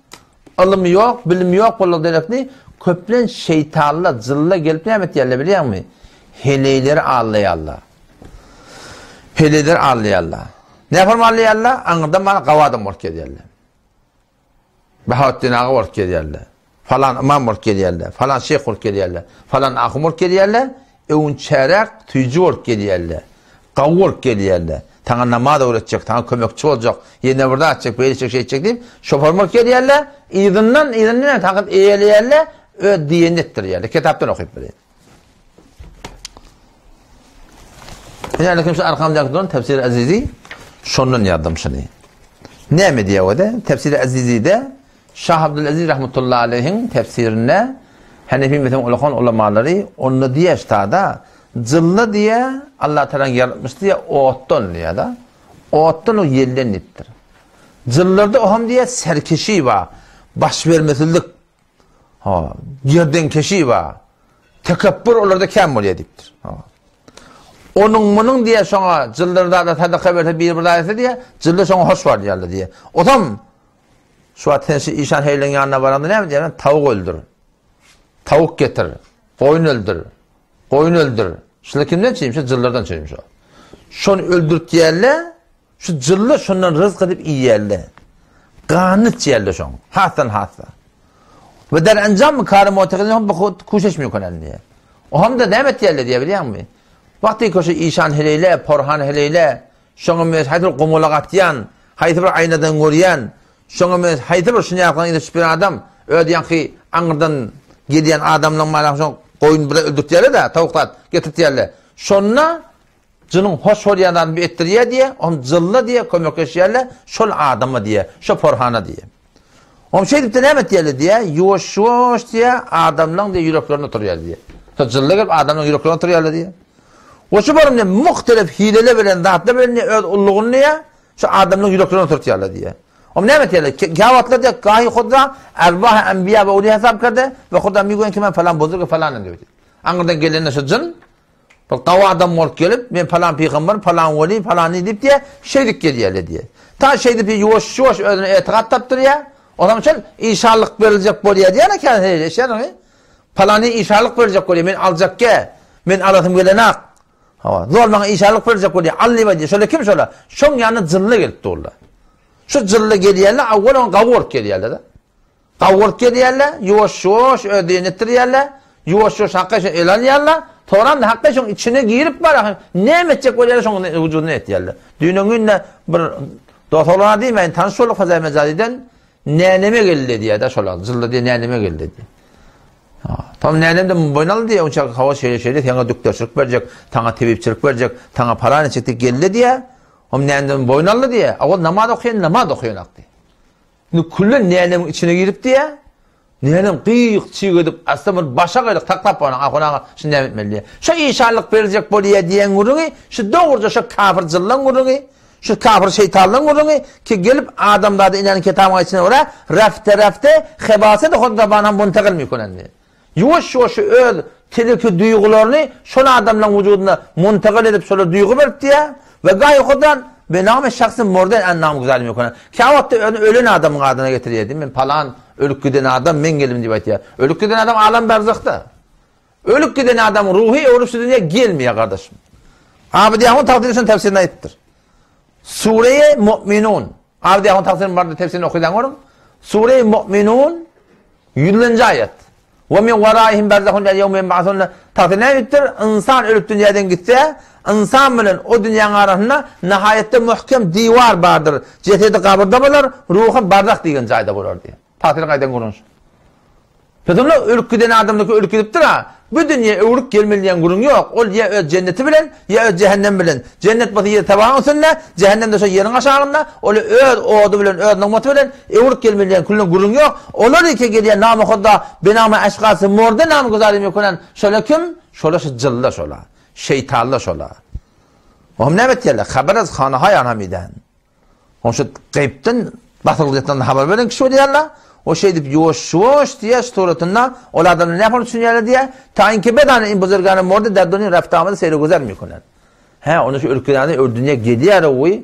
ylymy ýok, bilimi ýok boldugy derekli köplenç şeýtanlar, jynlar gelip näme etýärler bilýäňmi? Heleýleri aldaýarlar. Heleýleri aldaýarlar. Näme aldaýarlar? Aňyrdan bana gawy adam bolup gelýärler. Bahaweddin aga bolup gelýärler. Falan ymam bolup gelýärler. Falan şeýh bolup gelýärler. Falan ahun bolup gelýärler. Öwünçäräk süýji bolup gelýärler. Gawy bolup gelýärler. Saňa namaz öwretjek, saňa kömekçi boljak, ýene bir zat etjek, beýle etjek, şeýtjek diýip, şoför bolup gelýärler. Yzyndan, yzyndan takyp eýeleýärler, öz diýenini etdirýärler. Kitapdan okyp berýär. Ýa-da kim şu arkamdaky duran Tefsir Azizi şondan ýazdym şuny. Näme diýýär o-da? Tefsir Azizide Şah Abdülaziz rahmetullahi aleyhiň tefsirinde. Hanefi mezhebiň ulakan ulamalary onda diýýär ştada, jylla diýýär, Allah Tagalaň ýaratmyş diýýär, otdan diýýär-de. Otdan we ýelden diýipdir. Jyllarda o hem diýýär serkeşi bar, başbermesizlik, ha, gerdenkeşi bar. Tekepbür olarda kän bolýar diýipdir. Ha. Onuň munuň diýýär şoňa jyllarda da sadaka berse bir bir zat etse diýýär, jylla şoňa hoş barýarlar diýýär. Otam Şu wagt sen şu işan heýliň ýanyna baraňda näme diýýärler? Tawuk öldür. Tawuk getir. Goýun öldür. Goýun öldür. Şular kimden çyýym? Şu jyllardan çyýym şu. Şony öldürtýärler. Şu jyllar şondan rızk edip iýýärler. Ganyny içýärler şoň. Hasdan hassa. We der enjam kary mu'takidin hum bi kuşeş mýukanen diýýär. O hem-de näme etýärler diýýär bilýäňmi? Wagty köşe işan heleýle, porhan heleýle, Şoňa meňzeş haýsy bir gomala gatýan, haýsy bir aýnadan görýän, şoňa meňzeş haýsy bir şuny ýaly yza düşüp ýören adam, öz ýaňky aňyrdan gelýän adamlaryň maňa şoň goýun bir öldürtýärler-de, towuk zat getirtýärler. Şonda jynyň hoş bolýan zadyny bir etdirýär diýýär, oň jylla diýýär, kömekleşýärler şol adama diýýär, şo porhana diýýär. Oň şeýdip-de näme etýärler diýýär, ýuwaş-ýuwaş diýýär, adamlaryň diýýär ýüreklerinde oturýar diýýär. Şo jylla gelip adamlaryň ýüreklerinde oturýarlar diýýär. We şu borum diýýär, muhtelif hileler bilen, zatlar bilen diýýär, öz ullugyny diýýär, şu adamlaryň ýüreklerinde oturtýarlar diýýär. Oň näme etýärler? Käwagtlar diýýär, gahi huda erwah-y enbiýa we awliýa hesap kerde we huda miguen ki men falan buzurg falanym diýip. Aňyrdan gelende şu jyn Bir gawy adam bolup gelip, men palan pygamber, palan weli, palany diýip diýýär, şeýdip gelýärler diýýär. Ta şeýdip ýuwaş-ýuwaş özüne etikat tapdyrýar. Onuň üçin işanlyk beriljek bolýar diýýär eken, eşidýäňmi? Palany işanlyk berjek bolýar, men aljak gä, men alasym gelenak. Hawa, zol maňa işanlyk berjek bolýar, al diýip aýdýar. Şola kim şola? Şoň ýanyna jynly gelip durlar. Şu jynly gelýärler, awwal oňa gawy bolup gelýärler-de. Gawuryp gelýärler, ýuwaş-ýuwaş öz diýenini etdirýärler, ýuwaş-ýuwaş hakga şo ele alýarlar, soňram-da hakga şoň içine girip barahym, näme etjek bolýarlar şoň wujudynda etýärler. Düýn günde bir dost oglana diýmäýin, tanyş bolduk Fazaý Mejazydan, näneme geldi diýýär-de şolar, jylda diýýär, näneme geldi diýýär. Tam nänem-de boýun aldy diýýär, onça hawa şeýle-şeýle saňa dükderçilik berjek, saňa tebipçilik berjek, saňa palan etjek diýip geldi diýýär. Om nänem boýun aldy diýýär. Owal namaz okaýan, namaz okaýanak diýýär. Indi küllen nänemiň içine girip diýýä. Nänem gyýyk çyg edip, asla bir başa gaýlyk saklap barýan ahun aga şuny näme etmeli diýýä. Şo işanlyk berjek bolýa diýen gürrüňi, şu dogruja şo kafir jynlaň gürrüňi, şu kafir şeýtanlaň gürrüňi ki gelip adamzada inäniň kitabyň aýdyşyna görä, rafte-rafte hebasedi huddabanam muntagyl mikunen diýýä. Ýuwaş-ýuwaş şu öz tilki duýgularyny şol adamlaryň wujudyna muntagyl edip şolara duýgy berip diýýär we gaýy hudan bename şahsy morden an nam güzar mekona. Käwagtda özüni ölen adamyň adyna getirýär diýip, men palan ölüp giden adam men gelim diýip aýtýar. Ölüp giden adam alam berzahda. Ölüp giden adamyň ruhy öwrüp şu dünýä gelmeýär gardaşym. Abydy Ahun tagsyry şuny tefsirinde aýdypdyr. Sure-i Mu'minun. Abydy Ahun tagsyryny bardy tefsirini okaýan görüň. Sure-i Mu'minun Ýüzlenji aýat. We min waraihim berzahun ila ýewmi ýeb'asun. Tagsyr näme diýipdir? Ynsan ölüp dünýäden gitse, ynsan bilen o dünýäň arasynda nahaýatda möhkem diwar bardyr. Jesedi gabyrda bolar, ruhy barzah diýen jaýda bolar diýýär. Tagsyryň aýdan gürrüňi şu. Biz onda ölüp giden adamdyky ölüp gidipdir-a. Bu dünýä öwrüp gelmeli diýen gürrüň ýok. Ol ýa öz jenneti bilen, ýa öz jähennemi bilen. Jennet bolsa ýer tabanyň üstünde, jähennem-de şo ýeriň aşagynda. Ol öz ody bilen, öz nygmaty bilen öwrüp gelmeli diýen külüne gürrüň ýok. Olar eke gelýän namy Huda, benamy aşgasy morde namy güzary mekunan. Şola kim? Şola şu jylla şola. Şeýtanla şola. Ohm näme etýärler? Habar az hanaha ýan hamiden. Oň şu gaýypdan basylgyjatdan habar beren kişi bolýarlar. O şeýdip ýuwaş-ýuwaş diýýär şu suratynda ol adamlar nähili düşünýärler diýýär. Taýyn ki bedany in buzurgany morde der dunya raftamyzy seýre güzer mikunen. Hä, onda şu ülkedäni öl dünýä gelýär owy.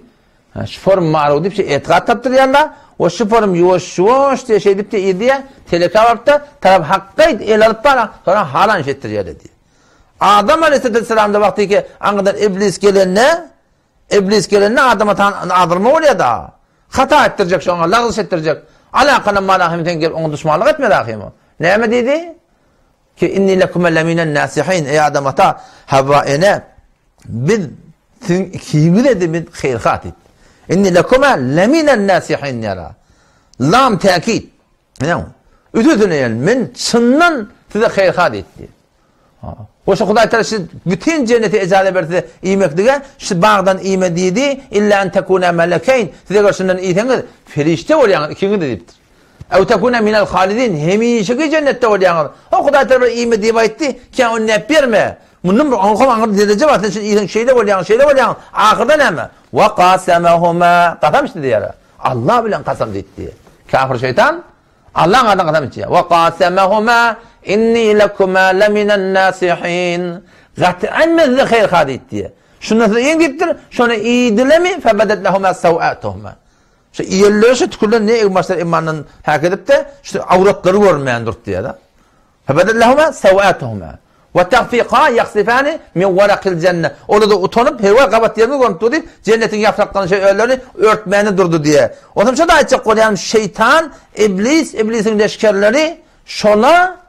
Hä, şu form maru diýip şu etikat tapdyrýarlar. O şu form ýuwaş-ýuwaş diýýär şeýdip diýýär diýýär. Teleka barypda tarap hakgaýt el alyp bara, sonra halan şetdirýärler diýýär. Adam aleyhisselamda wagty ki aňyrdan iblis gelende Iblis gelende Adam atany azdyrma bolýar-da. Hata etdirjek şoňa, lagzyş etdirjek. Alakanam bar ahym sen gelip oňa duşmanlyk etmeli ahym. Näme diýdi? Ki inni lekuma leminen nasihin. Ey Adam ata, Havva ene biz siziň ikiňize de biz haýr-ha diýdi. Inni lekuma leminen nasihin ýara. Lam täkid. Näme? Üstesine ýel, men çyndan size haýr-ha diýdi. Goşa Hudaý Teala siz bütin jenneti ejaze berdi size iýmeklige, şu bagdan iýme diýdi, illa en tekuna melekeýn, siz eger şundan iýseňiz, perişde bolýaňyz ikiňiz-de diýipdir. Ew tekune minel halidin, hemişeki jennetde bolýaňyz. O Hudaý Tagala bir iýme diýip aýtdy, sen ony näp berme. Mundan bir oňkam aňyr dereje bar, sen şuny iýseň şeýle bolýaň, şeýle bolýaň, ahyrda näme? Wa qasamahuma, kasam içdi diýýär. Allah bilen kasam diýdi. Kafir şeýtan Allaň adyna kasam içýär. Wa qasamahuma inni lekuma leminen nasihin. Gat'an men size haýr-ha diýdi. Şundan size iýiň diýipdir, şony iýdilemi febedet lehuma sawatuhuma. Şu iýenleri şu tükürlen ne egin-başlar imandan häk edip-de, şu awratlary görünmän durdy diýýär-de. Febedet lehuma sawatuhuma. Ve tagfika yaksifani min warakil jenne. Olar-da utanyp, hewa gabat ýerimiz görünip dur diýip, jennetiň ýapraklaryny şeý özlerini örtmäne durdy diýýär. Onsoň şo-da aýtjak bolýanym, şeýtan, iblis, iblisiň leşgerleri şola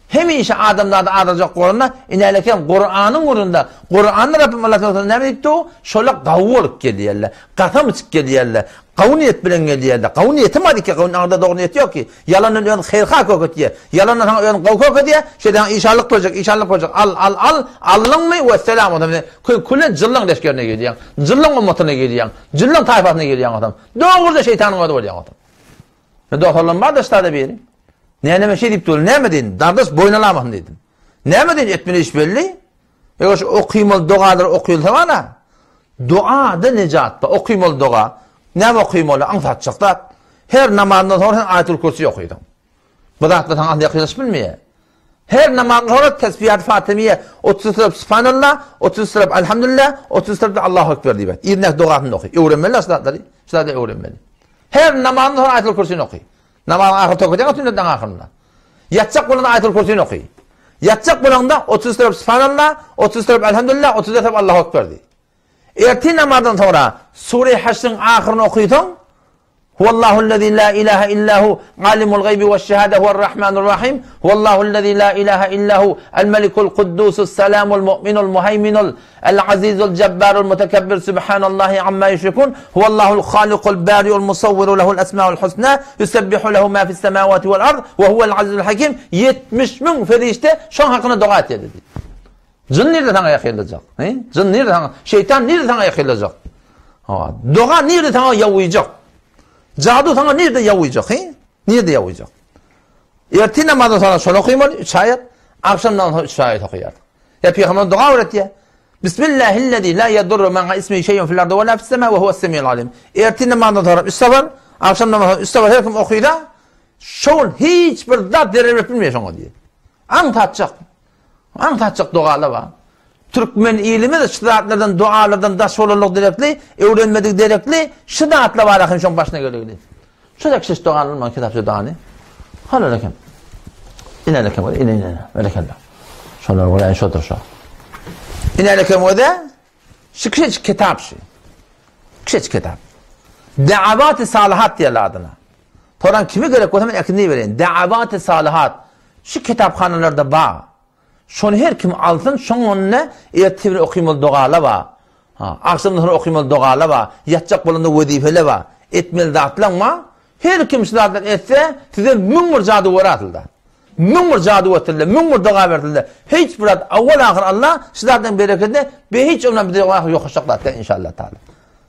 Hemişe adamzady azajak bolanda, inäleken Kuranyň gürründe, Kuranda Rabbim Allah Teala näme diýipdi? Şola gawy bolup gelýärler. Gasam içip gelýärler. Gawy niýet bilen gelýärler. Gawy niýeti bar ki, gawy aňyrda dogry niýeti ýok ki. Ýalandan ön haýr-ha kök etýär. Ýalandan saňa ön gawy kök edýär. Şeýle saňa işanlyk berjek, işanlyk berjek. Al, al, al. Aldyňmy? Wesselam. Ondan bilen küle jyllaň leşgerine gelýäň. Jyllaň ummatyna gelýäň. Jyllaň taýfasyna gelýäň ondan. Dogruja şeýtanyň özi bolýaň ondan. Men dostlarym bar daşlarda biri. Näme şey diýip dur, näme diýin? Dardaş boýun alamasyn diýdim. Näme diýin etmeli iş belli. Eger şu okymaly dogalar okylsa bana, duada nejat bar, okymaly doga. Näme okymaly? Aňsatjak zat. Her namazdan soňra sen Aýatul Kürsi okydyň. Bu zatlar saňa ýakynlaşyp bilmeýär. Her namazdan soňra tesbihat Fatimiýe, 30 tarap Subhanallah, 30 tarap Elhamdülillah, 30 tarap Allahu Ekber diýip aýt. Yzyndaky dogasyny oky. Öwrenmeli şu zatlary. Şu zatlary öwrenmeli. Her namazdan soňra Aýatul Kürsini oky. Namazyň ahyry towbä edýäň sünnetleň ahyrynda. Ýatjak bolanda Aýatul Kürsini oky. Ýatjak bolanda 30 tarap Subhanallah, 30 tarap Elhamdülillah, 30 tarap Allahu Ekber diý. Ertir namazdan soňra Sure Haşryň ahyryny okysaň, Huwallahullezî lâ ilâhe illâ hu, alimul gaýbi weş-şehâde huwer-rahmanur-rahîm, Huwallahullezî lâ ilâhe illâ hu, el-melikul kuddusus selamul mu'minul muheýminul el-azizul jebbarul mutekebbir subhanallahi amma ýüşrikûn, Huwallahul halikul bâriul musawwiru lehul esmaul husnâ, ýusebbihu lehu mâ fis-semâwâti vel-ard, we huwel azizul hakîm, 70 müň perişde şoň hakynda doga etýär diýdi. Jyn nirde saňa ýakynlajak? He? Jyn nirde saňa? Şeýtan nirde saňa ýakynlajak? Ha, doga nirde saňa ýawyjak? Jadu saňa nirde ýawyjak? He? Nirde ýawyjak? Ertir namazdan soňra şony okymaly, üç aýat, agşam namazdan soňra üç aýat okaýar. Ýa pygamber doga öwretýär. Bismillahillezî la yadurru ma'a ismihi şey'un fil ardi ve la fis sema ve huves semiul alim. Ertir namazdan soňra üç sapar, agşam namazdan soňra üç sapar her kim okysa, şol hiç bir zat zerer berip bilmeýär şoňa diýär. Aňsatjak. Aňsatjak dogalar bar. Türkmen ilimiz şu zatlardan, dualardan daş bolanlyk derekli, öwrenmedik derekli, şu zatlar bar ahim şoň başyna gelegli. Şu da kişi dogalar maň kitapça dogany. Halal eken. Ine eken, ine ine, berekella. Şolar bolan şodur şo. Ine eken o da şu kişi kitap şu. Kişi kitap. Da'avat-ı salihat diýerler adyna. Soran kime gerek bolsa men äkidip bereýin. Da'avat-ı salihat. Şu kitaphanalarda bar. Şony her kim alsyn, şoň önünde ertir bir okymaly dogala bar. Ha, agşamdan soňra okymaly dogala bar. Ýatjak bolanda wezipele bar. Etmeli zatlaň bar. Her kim şu zatlary etse, size 1001 jadygör atyldy. 1001 jadu etildi, 1001 doga berildi. Hiç bir zat awwal-ahyr Allah şu zatlaryň berekedine be hiç ondan bize ýokaşjak zat däl inşallah taala.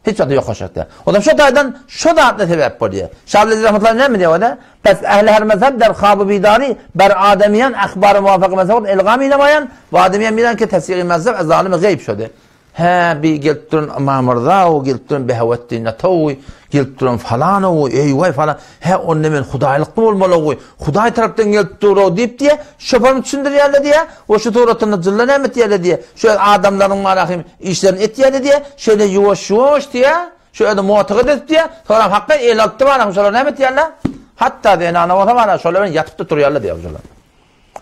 Hiç zat ýokaşjak däl. Ondan şu taýdan şu zatla sebäp bolýar. Şably rahmetullahi näme diýýär onda? Pes ehli her mezheb der haby bidari ber ademiyan ahbar muwafak mezheb ilgam inamayan we ademiyan miran ki tesiri mezheb zalimi gayb şody. Hä, bi gelip duran Ymam Myrza-ow, gelip duran Behawetdin Natowy, gelip duran falan-ow, eý-waý falan, hä, onda men hudaýlykly bolmaly-ow, Hudaý tarapdan gelip dur-ow diýip diýýär, şoparyny düşündirýärler diýýär, we şu suratynda jylla näme etýärler diýýär, şu adamlaryň marahym işlerini etýärler diýýär, şeýle ýuwaş-ýuwaş diýýär, şu özüni motyga edip diýýär, soňra hakga el alypdy marahym şolar näme etýärler? Hatda zenana bolsa bara şolar bilen ýatyp-da turýarlar diýýär şolar.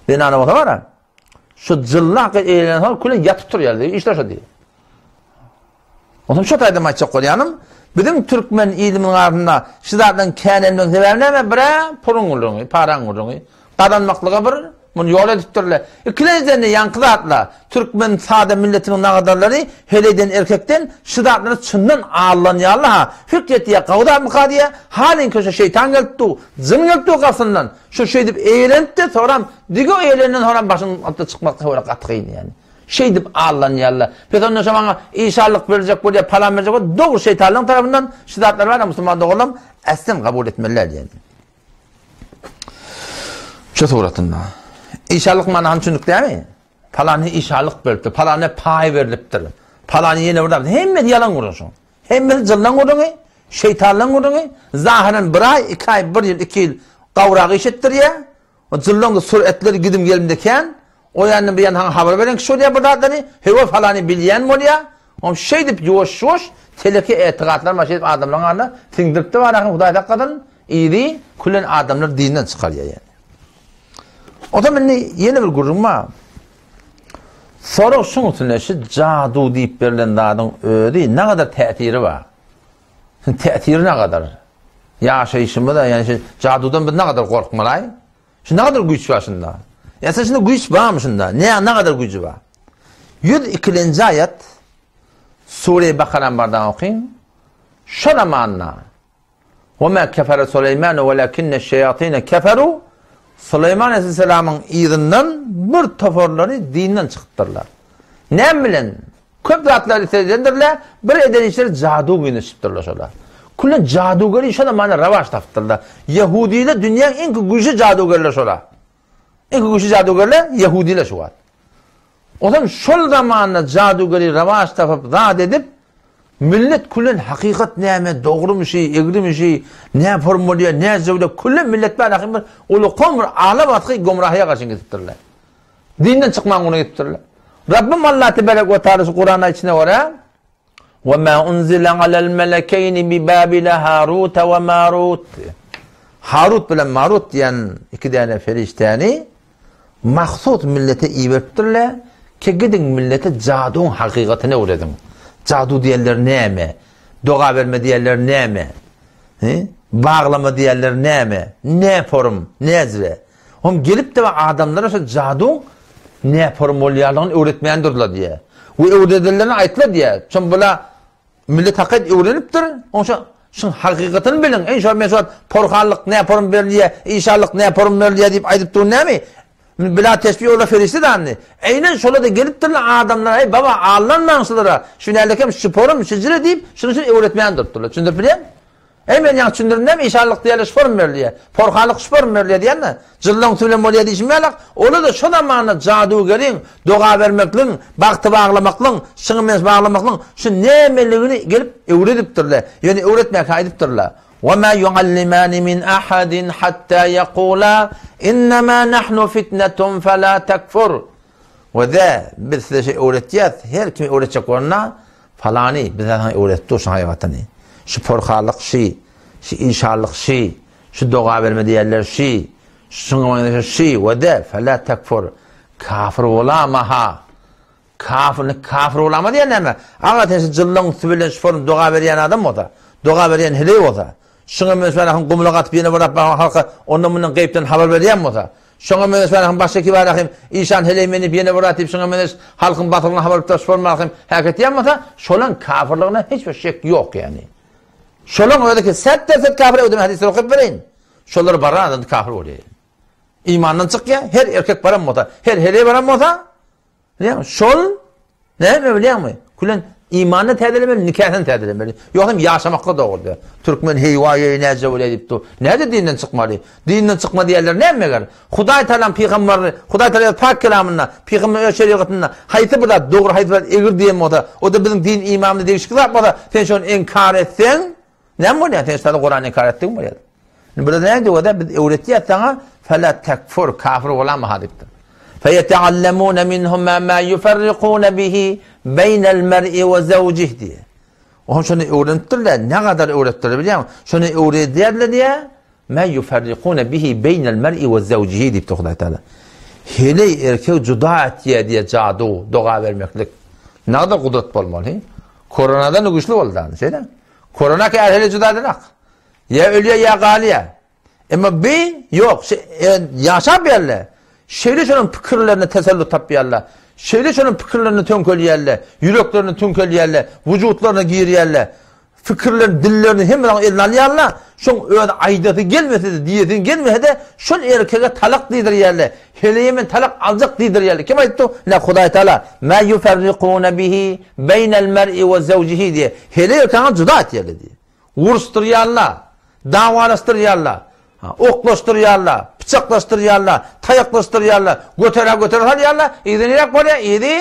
Zenana bolsa bara. Şu jylla hakga eýlenen soň küle ýatyp turýar diýýär, işler şo diýýär. Onsoň şu taýdan aýtjak bolýanym, biziň türkmen ilimiziň arasynda şu zatlaryň känelmeginiň sebäbi näme? Bir-ä puluň gürrüňi, paraň gürrüňi. Gazanmaklyga bir muny ýol edipdirler. Ikilenjiden-de ýaňky zatlar, türkmen sada milletiniň nagadarlary heleýden, erkekden şu zatlara çyndan aldanýarlar-ha. Fikr etýär, gawy zatmyka diýýär, halyňky şu şeýtan gelip dur, jyn gelip dur gapysyndan. Şu şeýdip eýlenip-de, soňram dige eýlenden soňram başyň altyndan çykmak gaty kyn ýaly. Şeýdip aldanýarlar. Pes onda şo maňa işanlyk berjek bolýar, palan berjek bolýar. Dogry şeýtanlaryň tarapyndan şu zatlar bar, musulman doganlarym, äslen kabul etmeli däl diýen. Şu suratynda. Işanlyk manysyny düşündik dämi? Palany işanlyk beripdir, palana paý berlipdir. Palany ýene bir zat. Hemmesi ýalan gürrüň şoň. Hemmesi jynlaň gürrüňi, şeýtanlaň gürrüňi. Zahyran bir aý, iki aý, bir ýyl, iki ýyl gowrak iş etdirýär. O jynlaň-da süretleri gidim-gelimde kän. O ýandan bu ýandan saňa habar beren kişi bolýar bir zatlary. Hewe falany bilýän bolýar. Oňa şeýdip ýuwaş-ýuwaş teleke etigatlar bar şeýdip adamlaryň aryna siňdiripdi bar ahyry Hudaý saklasyn yzy külen adamlar dinden çykarýar ýani. Onsoň indi ýene bir gürrüň bar. Sorag şuň üstünde şu jadu diýip berlen zadyň özi nägadar täsiri bar? Täsiri nägadar? Ýaşaýşymyza ýani şu jadudan biz nägadar gorkmaly? Şu nägadar güýç bar şunda? Ýa şunda güýç barmy şunda? Ne nägadar güýji bar? 102-nji aýat Sure Bakarany bardan okyň. Şo zamanda Ve ma kefere Suleyman velakinne şeyatine keferu Suleyman aleyhisselamyň yzyndan bir toparlary dinden çykypdyrlar. Näme bilen? Köp zatlary sezendirler, bir eden işleri jadu güýneşipdirler şolar. Küle jadugeri şo zamanda rawaç tapypdyrlar. Ýehudiler dünýäň iň güýçli jadugerleri şolar. Iň güýçli jadugerler ýehudiler şu wagt. Ozal şol zamanda jadugeri rawaç tapyp zat edip, millet külen hakykat näme, dogrumy şi, egrimi şi, nä form bolýar, näce bolýar, külen millet bar ahim bir ulukan bir ala basgy gomrahyýa garşy gidipdirler. Dinden çykmaň ugruna gidipdirler. Rabbim Allah tebarek we taala şu Kur'an aýdyşyna görä, Ve ma unzile alel melekeyni bi Babile Harut ve Marut. Harut bilen Marut diýen iki däne perişdäni mahsus millete iberipdirler ki gidiň millete jaduň hakykatyny öwrediň. Jadu diýenler näme? Doga berme diýenler näme? Baglama diýenler näme? Ne forum, näzre? Hom gelip-de adamlara şo jaduň näporum bolýanlygyny öwretmän durdular diýýär. We öwredenlerine aýtdylar diýýär. Şon bula millet hakyt öwrenipdir. Oňşa şuň hakykatyny biliň. Eý şo men şo porhanlyk näporum berilýär, işanlyk näporum berilýär diýip aýdyp durun näme? Bila tesbih ola ferişde dandy. Eýnen şola-da gelipdirler adamlara, eý baba aldanmaň şulara. Şu nälekem şu porum, şijire diýip, şuny şuny öwretmän durupdyrlar. Düşündirip bilýäňmi? Eý men ýaňy düşündirdim dämi işanlyk diýerler şu form berilýär. Porhanlyk şu form berilýär diýende, jyllaň üsti bilen bolýar diýşim ýalak, ola-da şo zamanda jadugeriň, doga bermekligiň, bagty baglamaklygyň, şyňy mens baglamaklygyň şu nämeligini gelip öwredipdirler. Ýöne öwretmäkä aýdypdyrlar. Wa ma yuallimani min ahadin hatta yaqula innama nahnu fitnetun fela tekfur. We-de biz size şeý öwretýäs, her kim öwretjek bolanda, Falany bize saňa öwretdi şu haýbatyny. Şu porhanlyk şi, şu işanlyk şi, şu doga berme diýerler şi, şuňa meňzeş şi we-de fela tekfur. Kafir bolama-ha. Kafir, kafir bolama diýen näme? Aga sen şu jyllaň üsti bilen şu form doga berýän adam bolsa, doga berýän heleý bolsa, şuňa meňzeş barahym gumlak atyp ýene bir halka ondan-mundan gaýypdan habar berýän bolsa, Şoňa meňzeş Rahym başga kibar Rahym, işan heleý men diýip ýene bir zat diýip şoňa meňzeş halkyň batyryna habar berip daş bolma Rahym häk etýän bolsa, şolaň kafirligine hiç bir şek ýok ýagny. Şolaň özi ki set derset kafir öwdüm hadyslar okyp bereýin. Şolar baran adam kafir bolýar. Imandan çykýar, her erkek baran bolsa, her heleý baran bolsa, Bilýäňmi? Şol näme bilýäňmi? Külen imanyny täzelemeli, nikasyny täzelemeli. Ýogsam ýaşamakda dogry diýär. Türkmen heýwa ýeý näce bolýar diýip dur. Näde dinden çykmaly? Dinden çykma diýerler näme meger? Hudaý Tagalaň pygamberini, Hudaý Tagala öz pak kelamynda, pygamber öz şerigatynda haýsy bir zat dogry, haýsy bir zat egri diýen bolsa, o-da biziň din imanymyza degişli zat bolsa, sen şony inkar etseň, Näme bolýar? Sen şeýle Kurany inkar etdigiň bolýar. Indi burada näme diýýär? Biz öwretýäs saňa, fela tekfur, kafir bolama ha diýipdir. Feyeteallemune minhuma ma yufarriquna bihi beynel mer'i we zawjih diýýär. Oňa şony öwrenipdirler. Ne kadar öwretdiler bilýäňmi? Şony öwredýärler diýýär. Ma yufarriquna bihi beynel mer'i we zawjihi diýipdir Hudaý Taala. Heleý erkek juda etýär diýýär jadu, doga bermeklik. Ne kadar gudrat bolmaly? Koronadan güýçli boldy, şeýle. Korona ki ähli juda edenak. Ýa ölýär ýa galýar. Emma bi ýok, e, ýaşap ýerle. Şeýle şonuň pikirlerine teselli tapýarlar. Şeýle şonuň pikirlerini töňkelýärler, ýüreklerini tüňkelýärler, wujutlaryna girýärler. Fikirlerini, dillerini hemme zat eline alýarlar. Şoň öz aýdasy gelmese-de, diýesi gelmese-de, şol erkege talak diýdirýärler. Heleýe men talak aljak diýdirýärler. Kim aýtdy? Ine Hudaý Taala, "Mä yuferrikune bihi beýnel mer'i we zewjihi" diýýär. Heleý erkegiň juda etýärler diýýär. Uruşdyrýarlar, dawalaşdyrýarlar. Oklaşdyrýarlar, pyçaklaşdyrýarlar, taýaklaşdyrýarlar, göterä-götere salýarlar, yzy niräk bolýar? Yzy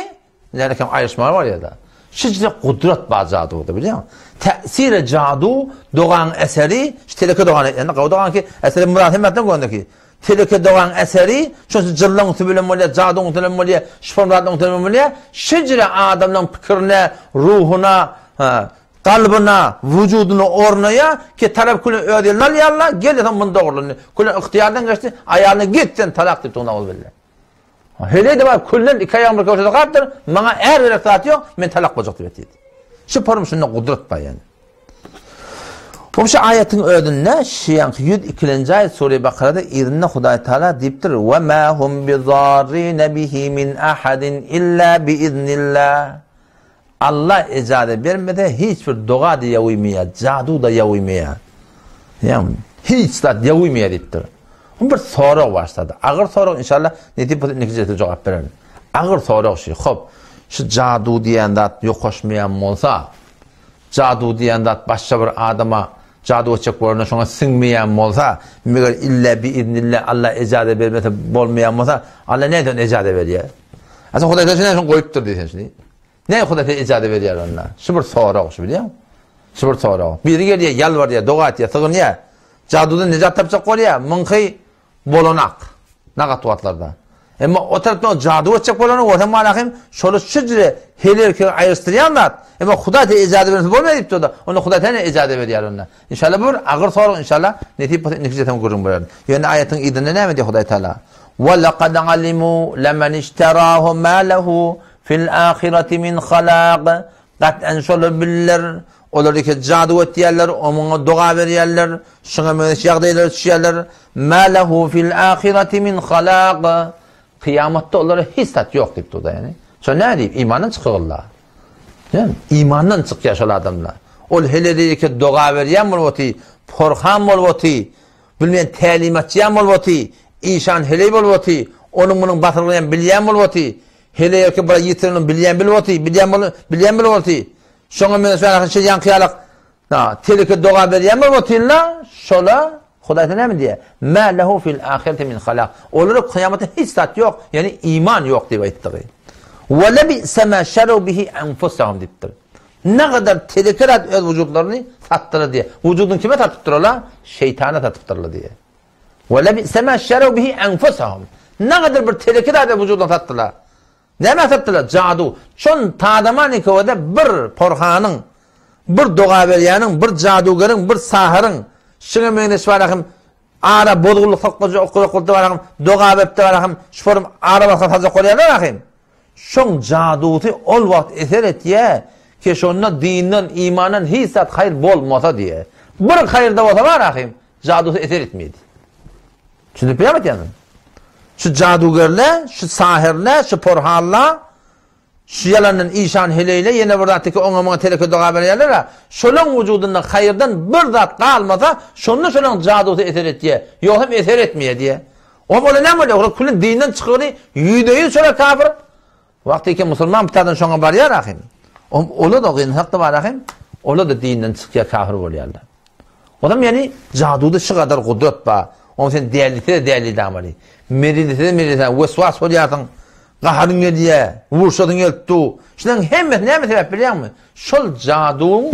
näme kem aýryşmaga bolýar-da. Şeýle gudrat bar jaduda, bilýäňmi? Täsiri jadu dogaň eseri, şu teleke dogany, ýani gawy dogaňky eseri myrat hemmetden göndeki. Teleke dogaň eseri, şonça jyllaň üsti bilen bolýar, jaduň üsti bilen bolýar, şypa-myradyň üsti bilen bolýar. Şeýle adamlaryň pikirine, ruhuna, Kalbyna, wujudyna ornaýar, ki talap küle öz eline alýarlar, gel sen muny dogrulandy. Küle ygtyýardan geçdi, aýalyna git sen talak diýip nauzubilla. Heleý-de bar, külden iki aýagym bir köşede galypdyr, maňa är gerek zat ýok, men talak boljak diýip diýdi. Şu porum şunda gudrat bar ýani. Bu şu aýatyň özünde şu ýanky 102-nji aýat sure Bakarada yzynda Hudaý Taala diýipdir: "Ve ma hum bizarrine bihi min ahadin illa biiznillah." Alla ejaza bermese hiç bir doga-da ýawymaýar, jadu-da ýawymaýar. Ýagny hiç zat ýawymaýar diýipdir. Bu bir sorag başlady. Agyr sorag inşallah nesip bolsa indiki jelsede jogap bererin. Agyr sorag şu. Hop, şu jadu diýen zat ýokaşmaýan bolsa, jadu diýen zat başga bir adama jadu etjek bolanda şoňa siňmeýän bolsa, meger illa bi iznillah Alla ejaza bermese bolmaýan bolsa, Alla nädip ejaza berýär? Asa Hudaý sen şuny goýupdyr diýsen şuny. Ne Hudaý sen ijaza berýär onda? Şu bir sorag şu bilýäňmi? Şu bir sorag. Biri gelýär, ýalbarýar, doga etýär, sygynýar. Jadudan nejat tapjak bolýar, muňky bolanak. Nagat wagtlarda. Emma o tarapdan jadu etjek bolany bolsa malahym şoly şüjre hel erkegi aýryşdyrýan zat. Emma Hudaý te ijaza bermese bolmaýar diýip durdy. Onda Hudaý te ijaza berýär onda. Inşallah bu bir agyr sorag inşallah nesip bolsa indiki jesem gürrüň bererin. Ýöne aýatyň yzynda näme diýýär Hudaý Taala? Wa laqad alimu lemen işterahu ma lehu fil ahireti min halak. Gat'an şolar bilirler. Olar iki jadu etýärler, omuňa doga berýärler, şuňa meňzeş ýagdaýlara düşýärler. Ma lehu fil ahireti min halak. Kyýamatda olara hiç zat ýok diýip durdy ýani. Şo näme diýip imandan çykygyllar. Näme? Imandan çykýar şol adamlar. Ol helelike doga berýän bolup oty, porhan bolup oty, bilmeýän tälimatçyýan bolup oty, işan heleý bolup oty, onuň munuň basyrgyny bilýän bolup oty, heleýke bir ýitirini bilýän bilip oty, bilýän bolup, bilýän bilip oty. Şoňa men şo şey ýaňky ýalak Teleke doga berýän bolup otyrlar, şola Hudaý näme diýýär? Mä lehu fil ahireti min halak. Olara kyýamatda hiç zat ýok, ýagny iman ýok diýip aýtdygy. Wa lebi'se ma şeru bihi enfusahum diýipdir. Ne gadar teleke zat öz wujudlaryny satdylar diýýär. Wujudyny kime satypdyrlar? Şeýtana satypdyrlar diýýär. Wa lebi'se ma şeru bihi enfusahum. Ne gadar bir teleke zat öz wujudyny satdylar. Nämä satdylar? Jadu. Şon tadaman ikowada bir porhanyň, bir doga berýäniň, bir jadugeriň, bir sahyryň, şuňa meňzeş barahym ara bozgullyk saklajak okujak bolupdy barahym, doga beripdi barahym, şu forum ara basga saljak bolýarlar ahym. Şoň jadusy ol wagt eser etýä, ki şonda dinden, imandan hiç zat haýyr bolmasa diýe. Bir haýyrda bolsa bar ahym, jadusy eser etmeýdi. Düşünip bilýärmi aýtýanym? Şu jadugerler, şu sahirler, şu porhanlar, şu ýalandan işan heleýle ýene bir zat oňa muňa teleke doga berýärler-ä. Şolaň wujudynda haýyrdan bir zat galmasa, şonda şolaň jadusy eser etýär. Ýogsam eser etmeýär diýýär. Oňa ola näme bolýar? Olar külli dinden çykyny ýüzde-ýüz şolar kafir. Wagty eken musulman bitadan şoňa barýar ahym. Ola-da gynansak-da bar ahym, ola-da dinden çykýar, kafir bolýarlar. Onam ýani jaduda şu gadar gudrat bar. Oň sen dälise-de däli damaly. Merilise-de merilse, weswas bolýarsyň, gaharyň gelýär, urşasyň gelip dur. Şularyň hemmesi näme sebäp bilýäňmi? Şol jaduň,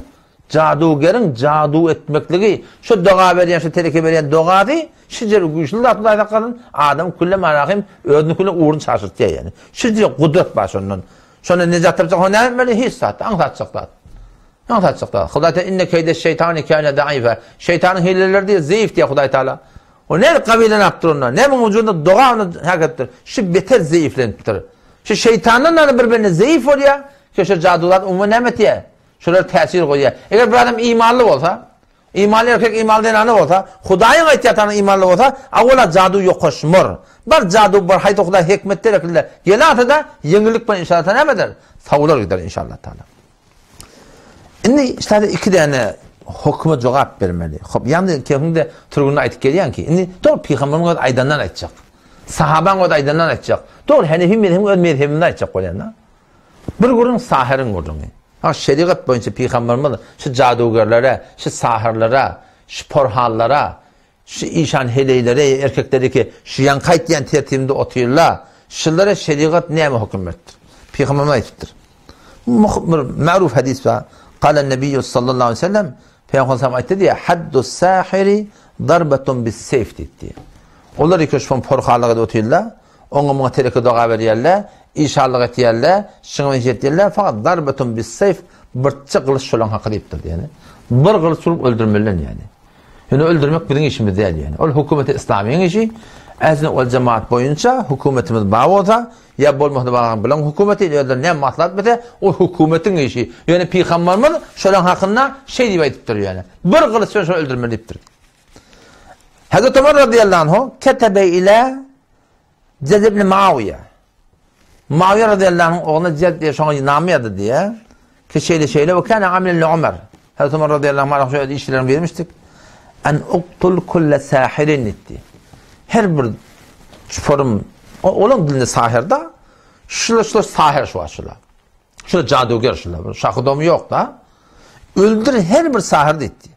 jadugeriň jadu etmekligi, şu doga berýän, şu teleke berýän dogasy şeýle güýçli zat Hudaý saklasyn, adam külle manahym özüni külle ugruny çaşyrtýar ýani. Şeýle gudrat bar şondan. Şonda nejat tapjak, näme etmeli? Hiç zat, aňsatjak zat. Aňsatjak zat. Hudaý Teala inne keýde şeýtany kâne zaife. Şeýtanyň hileleri diýe zeýif diýe Hudaý Teala. O nädip gabylanapdyr onda? Näme wujudynda doga ony hak etdir. Şu beter zeýiflenipdir. Şu şeýtandan da bir bende zeýif bolýar. Şu şu jadular umumy näme etýär? Şolar täsir goýýar. Eger bir adam imanly bolsa, imanly erkek imanly zenany bolsa, Hudaýyň aýtýatany imanly bolsa, awala jadu ýokaşmar. Bir jadu bir haýsy Hudaý hikmet derekinde gelasa-da ýeňillik bilen inşallah näme eder? Sawular gider inşallah taala. Indi şeýle iki däne hokuma jogap bermeli. Hop, ýagny kehinde turgunda aýtyp gelýän ki, indi dogry pygamberiň öz aýdandan aýtjak. Sahabaň öz aýdandan aýtjak. Dogry Hanefi mezhebiň öz mezhebinde aýtjak bolýan da. Bir gürrüň sahiriň gürrüňi. Ha şerigat boýunça pygamberimiz şu jadugerlere, şu sahirlere, şu porhanlara, Şu işan heleýleri, erkekleri ki, şu ýaňky aýtýan tertibimde otyrlar, şulara şerigat näme höküm beripdir? Pygamberimiz aýdypdyr. Bir maruf hadis bar. Kalen Nebiýu sallallahu aleyhi ve sellem, Pygamber sallam aýtdy diýýär, Haddu sahiri darbatun bis seýf diýdi. Olar iki şon porhalyk edip otyrlar, oňa muňa teleke doga berýärler, işanlyk etýärler, şuňa meňzeş etýärler, fakat darbatun bis seýf, birçe gylyç şolaň haky diýipdir diýýär. Bir gylyç urup öldürmeliler ýani. Ýöne öldürmek biziň işimiz däl ýöne. Ol hökümeti islamyň işi. Ähli ol jemaat boýunça hökümetimiz bar bolsa, ýa bolmasa bar bilen hökümeti özleri näme maslahat berse, o hökümetiň işi. Ýöne pygamberimiz şolaň hakynda şeý diýip aýdypdyr ýöne. Bir gylyç bilen şony öldürmeli diýipdir. Hazreti Ömer radıyallahu anhu ketebe ila Zed ibn Muawiýe. Muawiýe radiyallahu anhu ogluna Zed diýe şoňa name ýazdy diýe. Ki şeýle şeýle we kana amilen li Ömer. Hazreti Ömer radiyallahu anhu şöyle işlerini bermişdik. En uktul kulle sahirin diýdi. Her bir çuparym olaň dilinde sahir da şula şula sahir şu şula. Şula jadugär şula. Şahydomy ýok da. Öldür her bir sahir diýdi.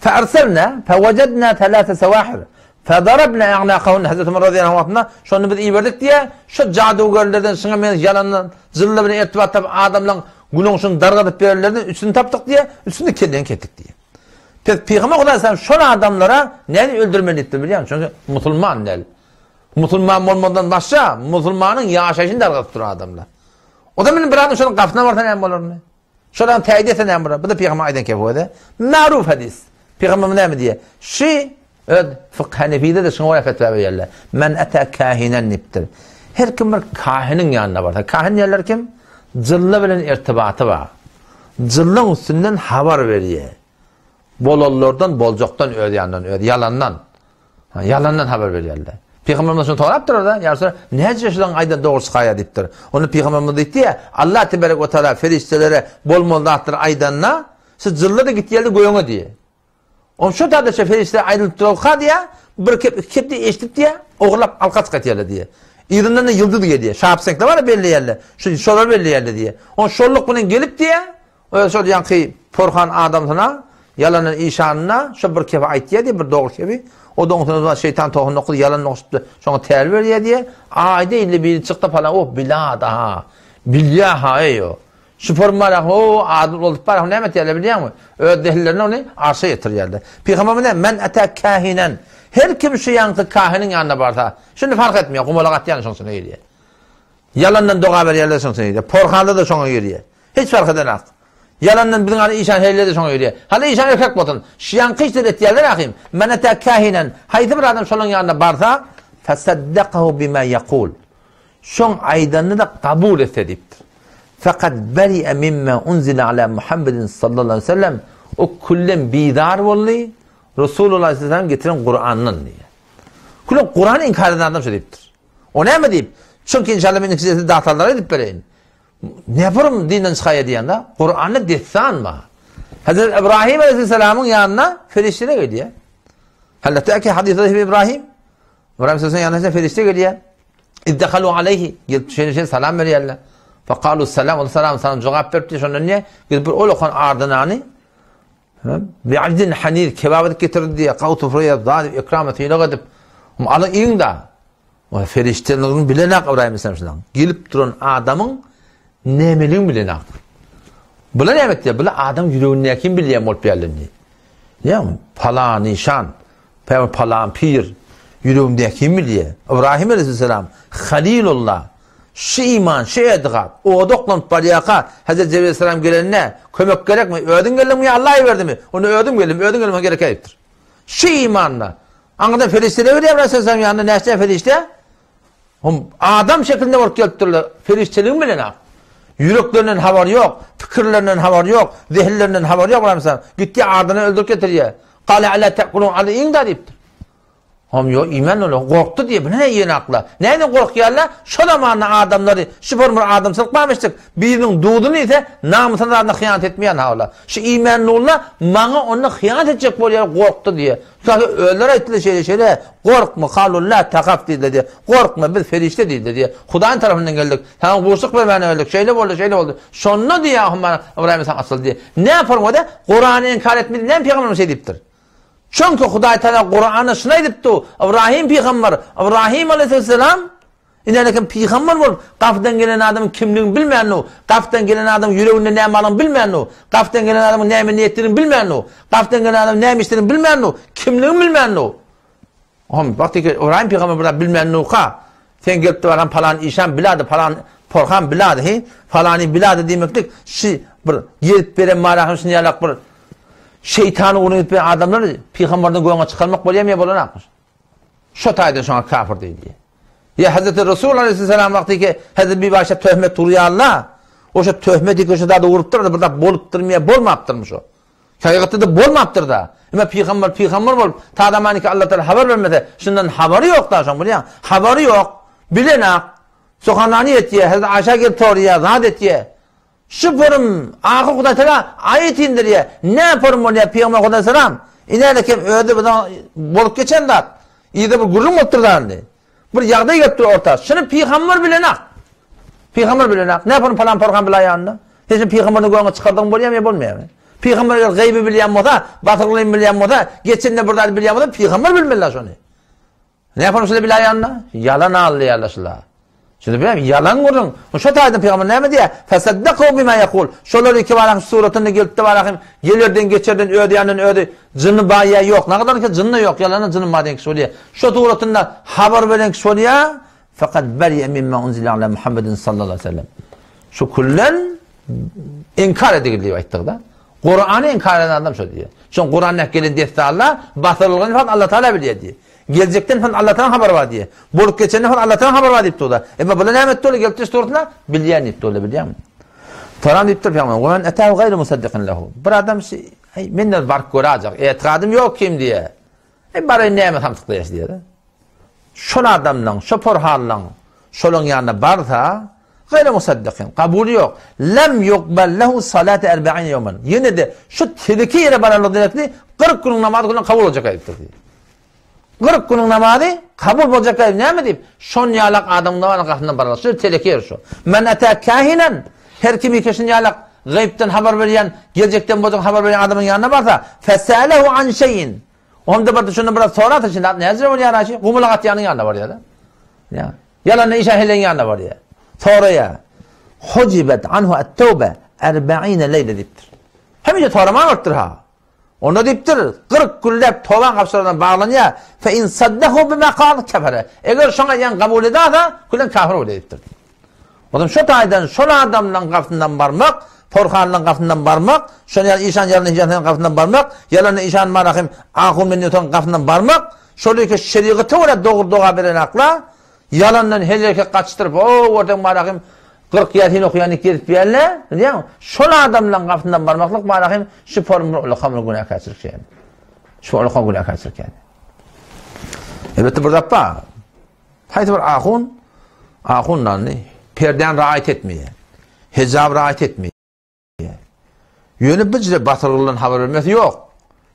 Fe'erselna fewecedna telâse sewâhir fedarabna a'nâkahunne Hazreti Ömer radıyallahu anh wagtynda şony biz iberdik diýýär. Şu jadygärlerden şuňa meňzeş ýalandan jynlar bilen irtibat tapyp adamlaryň günüňşini dargadyp berenlerden üçüni tapdyk diýýär. Üçüni kelleni kesdik diýýär. Pes Pygamber Hudaý sallam şol adamlara nädip öldürmeli diýipdir bilýärmi? Çünki musulman däl. Musulman bolmadan başga musulmanyň ýaşaýşyny dargadyp duran adamlar. O zaman bir adam şonuň gapysyna barsa näme bolarmy? Şolam täýit etse näme bolar? Bu-da pygamber aýdan kefi özi. Maruf hadis. Pygamberimiz näme diýýär? Şi öz fykh Hanefide-de şuňa görä fetwa berýärler. Men ata kahinen diýipdir. Her kim bir kahiniň ýanyna barsa, kahin diýenler kim? Jylla bilen irtibaty bar. Jyllaň üstünden habar berýär. Bolanlardan, boljakdan öz ýanyndan, öz ýalandan. Ýalandan habar berýärler. Pygamberimiz şony sorapdyr-da, ýa Resulallah, näce şularyň aýdan dogry çykaýar diýipdir. Onda pygamberimiz diýipdi, Allah tebarek we taala perişdelere bolmaly zatlary aýdanda, siz jylla-da gitýärdi göňe diýýär. Onda şo taýda şo perişde aýdylyp durarka diýýär, bir kep, iki kep diýip eşidip diýýär, ogurlap alka çykartýarlar diýýär. Yzyndan-da ýyldyz gelýär. Şapseňkler bar-a belleýärler. Şu şolar belleýärler diýýär. Onda şolluk bilen gelip diýýär, Öz şol ýaňky porhan adamsyna, ýalandan işanyna şo bir kebi aýtýar diýip, bir dogry kebi. O-da oň sözüne şeýtan tohum dokuz ýalan goşupdy. Şoňa tär berýär diýýär. Aýda indi biri çykdy falan, oh, bilada-ha. Bilýä-ha, eý, o. Şu forma o, adyl bolup bar, näme etýärler bilýäňmi? Öz dehillerini ony arşa ýetirýärler. Pygamberimiz näme? Men ata kahinen. Her kim şu ýaňky kahiniň ýanyna barsa, şindi fark etmeýär, gumalak atýan şoň içine girýär. Ýalandan doga berýärler şoň üçin girýär. Porhanlar da şoňa girýär. Hiç fark edenak. Ýalandan biziň hany işan heleýler de şoňa girýär. Hany işan erkek bolsun. Şu ýaňky işleri etýärler ahym. Men ata kahinen. Haýsy bir adam şolaň ýanyna barsa, fesaddakahu bima yaqul. Şoň aýdanyny da kabul etse diýipdir. Fakat beri'e mimma unzila ala Muhammedin sallallahu aleyhi ve sellem. O küllen bizar boldy. Resulullah sallallahu aleyhi ve sellem getiren Kur'andan diýýär. Küllen Kur'any inkar eden adam şo diýipdir. O näme diýip? Çünki inşallah men ikisi datallara edip bereýin. Ne bir dinden çykaýa diýende, Kur'anda dessan bar. Hazret İbrahim aleyhisselamyň ýanyna ferişteler gelýär. Halatda ki hadysy İbrahim. İbrahim aleyhisselamyň ýanyna ferişte gelýär. İddehalu aleyhi gelip şeýle şeýle salam berýärler. Fakalu salam, ol salam salam jogap beripdi. Şondan ne? Gelip bir ol okan ardynany Bi'ajdin haniz kebap edip getirdi diýýär. Gaw sufraya zat ikram sylag edip. Alyň iýiň da. O ferişteligini bilenak Ibrahim aleyhisselam şunuň. Gelip duran adamyň nämeligini bilenak. Bular näme etdi? Bular adam ýüregindäkini kim bilýän bolup ýerlendi. Ýa palan işan, palan pir ýüregindäkini kim bilýär? Ibrahim aleyhisselam Halilullah Şu iman, şu etikat, oda oklanyp barýarka, Hezreti Jebraýyl aleyhisselam gelende, kömek gerekmi? Özüň geldiňmi ýa Allah iberdimi? Onda özüm geldim, özüň gelmegiň gerek diýipdir. Şu imanda, aňyrdan perişdeler gelýär Ibrahim aleyhisselam ýanyna, näçe perişde? Hum adam şeklinde bolup gelipdirler, perişdeligini bilenak. Ýüreklerinden habar ýok, pikirlerinden habar ýok, zehinlerinden habar ýok İbrahim aleyhisselam. Gitdi adyny öldürip getirýär. Kale ala tekulun aly iň da diýipdir. Hom ýok, iýmän olar gorkdy diýip, bu näme iýen akla? Näden gorkýarlar? Şo zamanda adamlary şu bir bir adamçylyk barmyşdyk. Biriniň duzuny iýse, namysyna zadyna hyýanat etmeýän ha olar. Şu iýmän nurla maňa onda hyýanat etjek bolýar, gorkdy diýýär. Soňra özleri aýtdylar şeýle şeýle, gorkma, kalu la tahaf diýdiler diýýär. Gorkma, biz perişde diýdiler diýýär. Hudaýyň tarapyndan geldik. Saňa guşluk bermäne geldik. Şeýle boldy, şeýle boldy. Şonda diýýär, Ybraýym aleyhisselam açyldy diýýär. Näme forma-da? Kurany inkar etmedi, näme pygamberimiz şeý diýipdir? Çünki Hudaý Tagala Kuranda şuny aýdypdy, Ybrahim pygamber, Ybrahim aleyhisselam inälekem pygamber bolup, gapydan gelen adamyň kimligini bilmändi, gapydan gelen adamyň ýüreginde näme barlygyny bilmändi, gapydan gelen adamyň näme niýetligini bilmändi, gapydan gelen adamyň näme işdigini bilmändi, kimligini bilmändi. Ohm, wagty ki Ybraýym pygamber bir zat bilmännuka, sen gelip duran palan işan bilady, palan porhan bilady, he, falany bilady diýmeklik, şi bir gelip beren marahym şuny ýalak bir şeýtany ugruna gidip beren adamlar pygamberden göňe çykarmak bolýarmy ýa bolanakmy? Şo taýdan şoňa kafir diýdi. Ýa Hazreti Resul aleyhisselam wagty ki Hazreti Bibi Aýşa töhmet urýarlar, oşa töhmet iki şo zady urupdyr, bir zat bolupdyrmy ýa bolmapdyrmy şo? Şerigatda-da bolmapdyr-da. Emma pygamber pygamber bolup, ta zamaniki Allah Taala habar bermese, şundan habary ýok-da şoň bilýäň. Habary ýok. Bilenak. Sohanlany etýär, Hazreti Aýşa gelip soraýar, zat etýär. Şu porum ahyr Hudaý Taala aýat indirýär. Nä porum bolýar pygamber Hudaý salam? Ine kem özi bu bolup geçen zat. Ýa-da bir gürrüň bolupdyr da indi. Bir ýagdaý gelip dur orta. Şuny pygamber bilenak. Pygamber bilenak. Ne yapalım falan porhan bile ayağında? Sen şimdi pygamberini göňe çykardygyň bolýarmy ýa bolmaýarmy? Pygamber eger gaýby bilýän bolsa, batyrlyny bilýän bolsa, geçende bir zat bilýän bolsa, pygamber bilmeli şony. Ne yapalım şuny bile ayağında? Ýalan aldyýarlar şular. Şuny bilýän, ýalan gürrüň. Şo taýdan pygamber näme diýýär? Fesaddaqu bima yaqul. Şolar iki barahym suratynda gelipdi barahym. Gelerden geçerden öz ýanyndan özi jyny bar ýa ýok. Nagadan ki jyny ýok, ýalana jyny bar diýen kişi bolýar. Şo suratynda habar beren kişi bolýar. Fakat beriye mimma unzile ala Muhammedin sallallahu aleyhi ve sellem. Şu küllen inkar edildi diýip aýtdyk-da. Kurany inkar eden adam şo diýýär. Şoň Kuranda gelen dessanlar basyrylgan fakat Allah Taala bilýär diýýär. Geljekden fakat Allah Taala habar bar diýýär. Bolup geçenden fakat Allah Taala habar bar diýip durlar. Emma bular näme etdi? Gelip düş suratynda bilýän diýip durlar, bilýärmi? Taran diýip dur pygamber. Ve men etâhu gaýru musaddikin lehu. Bir adam şi, hey, men de baryp göräjek. Etigadym ýok kim diýýär. Ey baraýyn näme samsyklaýas diýýär. Şol adamlaň, şo porhanlaň şolaň ýanyna barsa, gaýra musaddikin, kabuly ýok. Lem ýukbal lehu salate erbe'ine ýewmen. Ýene-de şu teleke ýere baranlyk derekli 40 günüň namazy günden kabul boljak aýdypdyr diýip. 40 günüň namazy kabul boljak aýdyp näme diýip? Şon ýalak adamyň namazynyň gapysyndan bararlar. Şu teleke ýer şu. Men ata kahinen her kim ikeşin ýalak gaýypdan habar berýän, geljekden boljak habar berýän adamyň ýanyna barsa, fesalehu an şeýin. Onda bir şunda biraz sorasa şimdi at näce bolýar aşy? Gumulak atýanyň ýanyna barýar-da. Ýa. Ýalanda işe heleň ýanyna barýar. Soraýar. Hujibet anhu at-tawba 40 leýle diýipdir. Hemişe soraman bolupdyr ha. Onda diýipdir, 40 günläp toba gapşyrylan baglanýar. Fe in saddahu bima qal kafara. Eger şoňa ýan kabul edasa, külen kafir bolýar diýipdir. Olam şo taýdan şol adamlaryň gapysyndan barmak, porhanlaryň gapysyndan barmak, şol ýaly işan ýalan işanyň gapysyndan barmak, ýalan işan marahym ahun men ýotan gapysyndan barmak, şol iki şerigata görä dogry doga beren akla, ýalandan heleke gaçdyryp, o görseň marahym 40 ýasin okaýan gezip ýerle, bilýäňmi? Şol adamlaryň gapysyndan barmaklyk marahym şu form ulakam günäkärçilik şeýle. Şu ulakam günäkärçilik ýaly. Elbetde bir zat bar. Haýsy bir ahun, ahun nanny, perdäni raýat etmeýär. Hijab raýat etmeýär. Ýöne bir batyrgyldan habar bermesi ýok.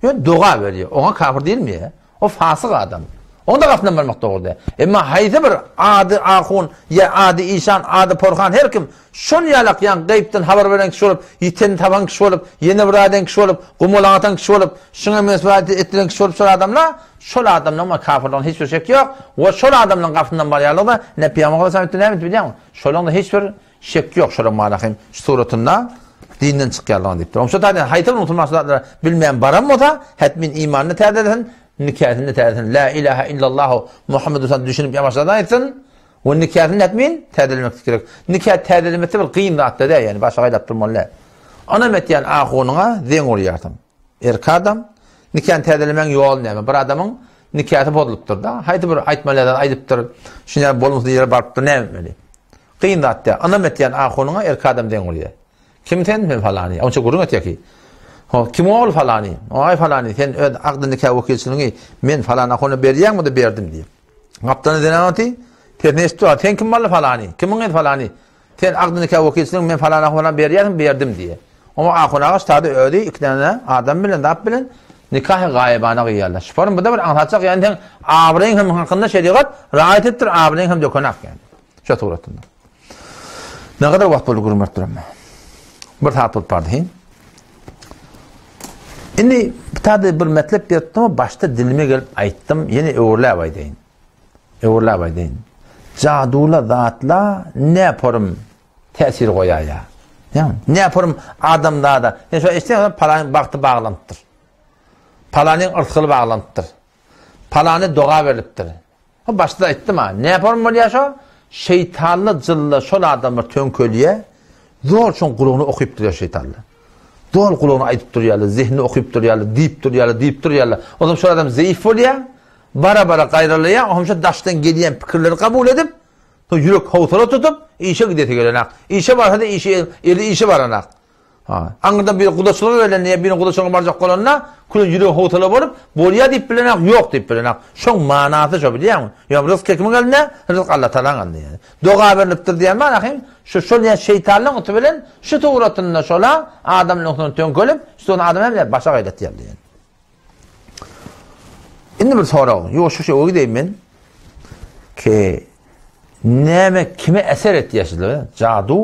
Ýöne doga berýär. Oňa kafir diýilmeýär. O fasyk adam. Oňa da gapydan barmak dogry däl. Emma haýsy bir ady ahun, ýa ady işan, ady porhan her kim şol ýalak ýa gaýypdan habar beren kişi bolup, ýitenini tapan kişi bolup, ýene bir aden kişi bolup, gumalaň atan kişi bolup, şuňa meňzeş etdiren kişi bolup şol adamlar Şol adamlaryň kafirligine hiç bir şek ýok we şol adamlaryň gapysyndan barýarlygy-da ne Pygamber aleyhisselam aýtdy näme bilýäňmi? Şolaryň-da hiç bir şek ýok şolaryň malahym şu suratynda dinden çykýarlygyna diýipdir. Oňa şo taýdan haýsy bir musulman şu zatlary bilmän baran bolsa, hetmin imanyny täzelesin, nikasyny täzelesin. La ilaha illallahu Muhammedur Resulullah düşünip ýamaşladan aýtsyn we nikasyny hetmin täzelemek gerek. Nika täzelemesi bir kyn zat däl, ýani başa gaýlap durmaly däl. Onam etýän ahunyňa zeň urýarsyň. Erkek adam nikany täzelemegiň ýoly näme? Bir adamyň nikasy bozulypdyr-da. Haýsy bir aýtmaly zat aýdypdyr. Şuny ýaly bolmasyn ýere barypdyr, näme etmeli? Kyn zat däl. Ynam etýän ahunyňa erkek adam deň bolýar. Kim sen? Men falany. Onça gürrüň etýär ki. Ho, kim ogul falany? Aý falany, sen öz agdy nika wekilçiligiňi men falan ahuna berýäňmi-de berdim diýip. Gapdalynda zenan oty, tersine eşitdi, sen kim boldy falany? Kimiň gyzy falany? Sen agdy nika wekilçiligiňi men falan ahuna berýärsiň, berdim diýip. Oňa ahun agaç sada özi iki däne adam bilen zat bilen nikahy gaýybana gyýarlar. Şuparym bu-da bir aňsatjak ýani seň abraýyň hem hakynda şerigat raýat etdir abraýyň hem dökenak ýani. Şo suratynda. Ne kadar wagt boldy gürrüň berip duranma. Bir saat bolup bardy hin. Indi bu taýda bir metlep beripdim, başda dilime gelip aýtdym, ýene öwürläp aýdaýyn. Öwürläp aýdaýyn. Jadula zatla ne porum täsir goýaýa. Ýa, ne porum adamzada. Sen şo eşitseň, palanyň bagty baglanypdyr. Palanyň yrsgyly baglanypdyr. Palany doga berlipdir. Ha başda aýtdym-a, näform bolýar şo? Şeýtanly jylla şol adamlar töňkelýär, zol şoň gulagyna okyp durýar şeýtanlar. Zol gulagyna aýdyp durýarlar, zehnine okyp durýarlar, diýip durýarlar, diýip durýarlar. Onsoň şol adam zeýif bolýar, bara-bara gaýralaýar, oňam şo daşdan gelýän pikirleri kabul edip, soň ýürek howsala tutup, işe gidesi gelenak. Işe barsa-da işi eli işe baranak. Ha, aňyrdan biri gudaçylyga gelende ýa biriniň gudaçylygyna barjak bolanda, külen ýüregi howsala bolup, bolýa diýip bilenak, ýok diýip bilenak. Şoň manasy şo bilýäňmi? Ýa ryzk kimiň elinde? Ryzk Allatagalaň elinde ýa. Doga berlipdir diýen bar ahim, şu şol ýa şeýtanlaň uty bilen şu suratynda şola adamlaň üstüne töňkelip, şu adam hem başa gaýdatýar diýen. Indi bir sorag, ýuwaş ýuwaş öňe gideýin men. Ki näme kime eser etýär şular? Jadu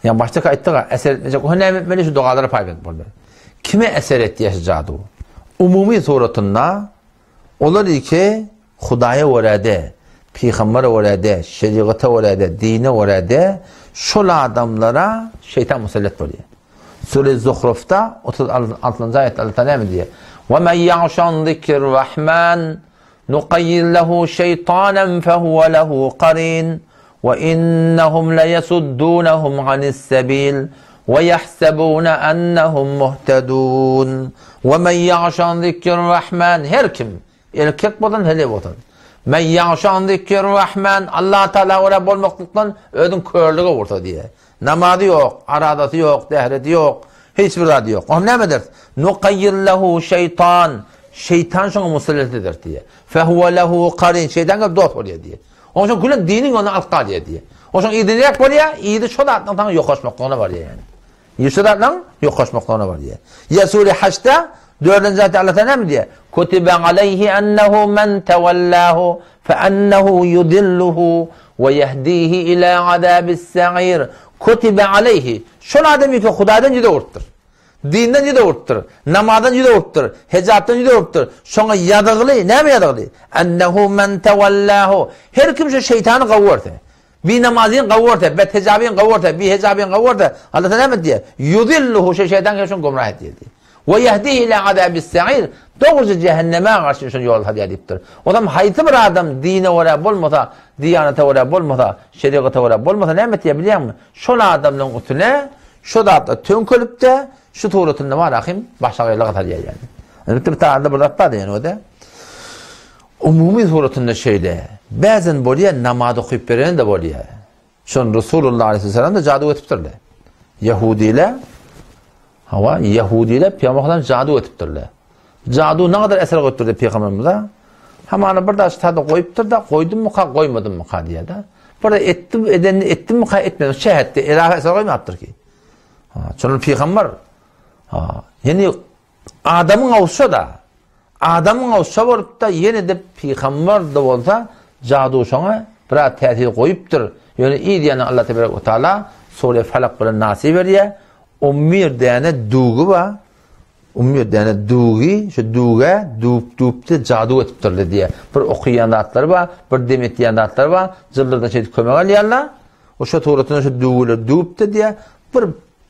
Ýa başdaky aýtdyk-a, eser etmejek bolsa näme etmeli, şu dogalara paýbent bolmaly. Kime eser etýär şu jadu? Umumy suratynda olar iki Hudaýa görä-de, pygambere görä-de, şerigata görä-de, dine görä-de şol adamlara şeýtan musallat bolýar. Sure Zuhrufda 36-njy aýatda Allah Taala näme diýýär? Wa men ýa'şu an zikrir rahman Nuqayyid lehu şeýtanen fehuwe lehu karin we innehum leyesuddunehum anis-sebil we ýahsebune ennehum muhtedun. We men ýa'şu an zikrir-rahman her kim erkek bolsun heleý bolsun men ýa'şu an zikrir-rahman Allah Taala görä bolmaklykdan özün körlüge ursa diýýär. Namazy ýok, arazasy ýok, dähreti ýok, hiç bir zady ýok. Onda näme ederis? Nuqayyir lehu şeýtan. Şeýtan şoňa musallat eder diýýär. Fehuwe lehu karin. Şeýtan gelip dost bolýar diýýär. Onuň üçin gülen diniň ondan alyp galýar diýýär. Onuň üçin yzy näk bolýar? Yzy şo zatlaryň saňa ýokaşmaklygyna barýar ýani. Yzy şo zatlaryň ýokaşmaklygyna barýar. Ýa sure Haçda dördünji aýatda Allah Taala näme diýýär? Kutiba aleýhi ennehu men tewallahu fe ennehu yudilluhu we ýehdihi ila azabis sa'ir. Kutiba aleýhi. Şol adam ýeke Hudaýdan ýüz öwüripdir. Dinden ýüz öwüripdir. Namazdan ýüz öwüripdir. Hijapdan ýüz öwüripdir. Şoňa ýazygly, näme ýazygly? Ennehu men tewallahu. Her kim şu şeýtany gowy görse, binamazyny gowy görse, bethijabyny gowy görse, bihijabyny gowy görse, Allah Taala näme diýýär? Yudilluhu şu şeýtan hem şony gümrah edýär diýýär. We ýehdihi ila azabis sa'ir. Dogruja jähenneme garşy şony ýol salýar diýipdir. Onam haýsy bir adam dine görä bolmasa, diýanata görä bolmasa, şerigata görä bolmasa näme etýär bilýäňmi? Şol adamlaryň üstüne Şu zatlar töňkelip-de, şu suratynda bar ahim başagaýlyga salýar ýaly. Elbetde bir taýda bir zat bar ýaly o-da. Umumy suratynda şeýle. Bäzen bolýar, namaz okyp beren-de bolýar. Şon Resulullah aleyhisselam da jadu etipdirler. Ýahudiler Hawa, ýahudiler Pygamberimize jadu etipdirler. Jadu nägadar eser goýupdyr Pygamberimize. Hamana bir daş tada goýupdyr-da, goýdummyka, goýmadymmyka diýýär-de. Bir etdim, edenini etdimmika, etmedim. Şähetde elaha eser goýmapdyr ki. Ha, şonun pygamber ha, ýene adamyň awsa da, adamyň awsa bolup da ýene de pygamber da bolsa jadu şoňa biraz täsir goýupdyr. Ýöne yz ýany Allah tebarek we taala sure Falak bilen Nasi berýär. 11 däne dugy bar. 11 däne dugy, şu duga dup dupdy jadu etipdirler diýýär. Bir okaýan zatlary bar, bir dem etýän zatlary bar. Jyllardan şeýdip kömek alýarlar. O şo suratynda şu dugular dupdy diýýär. Bir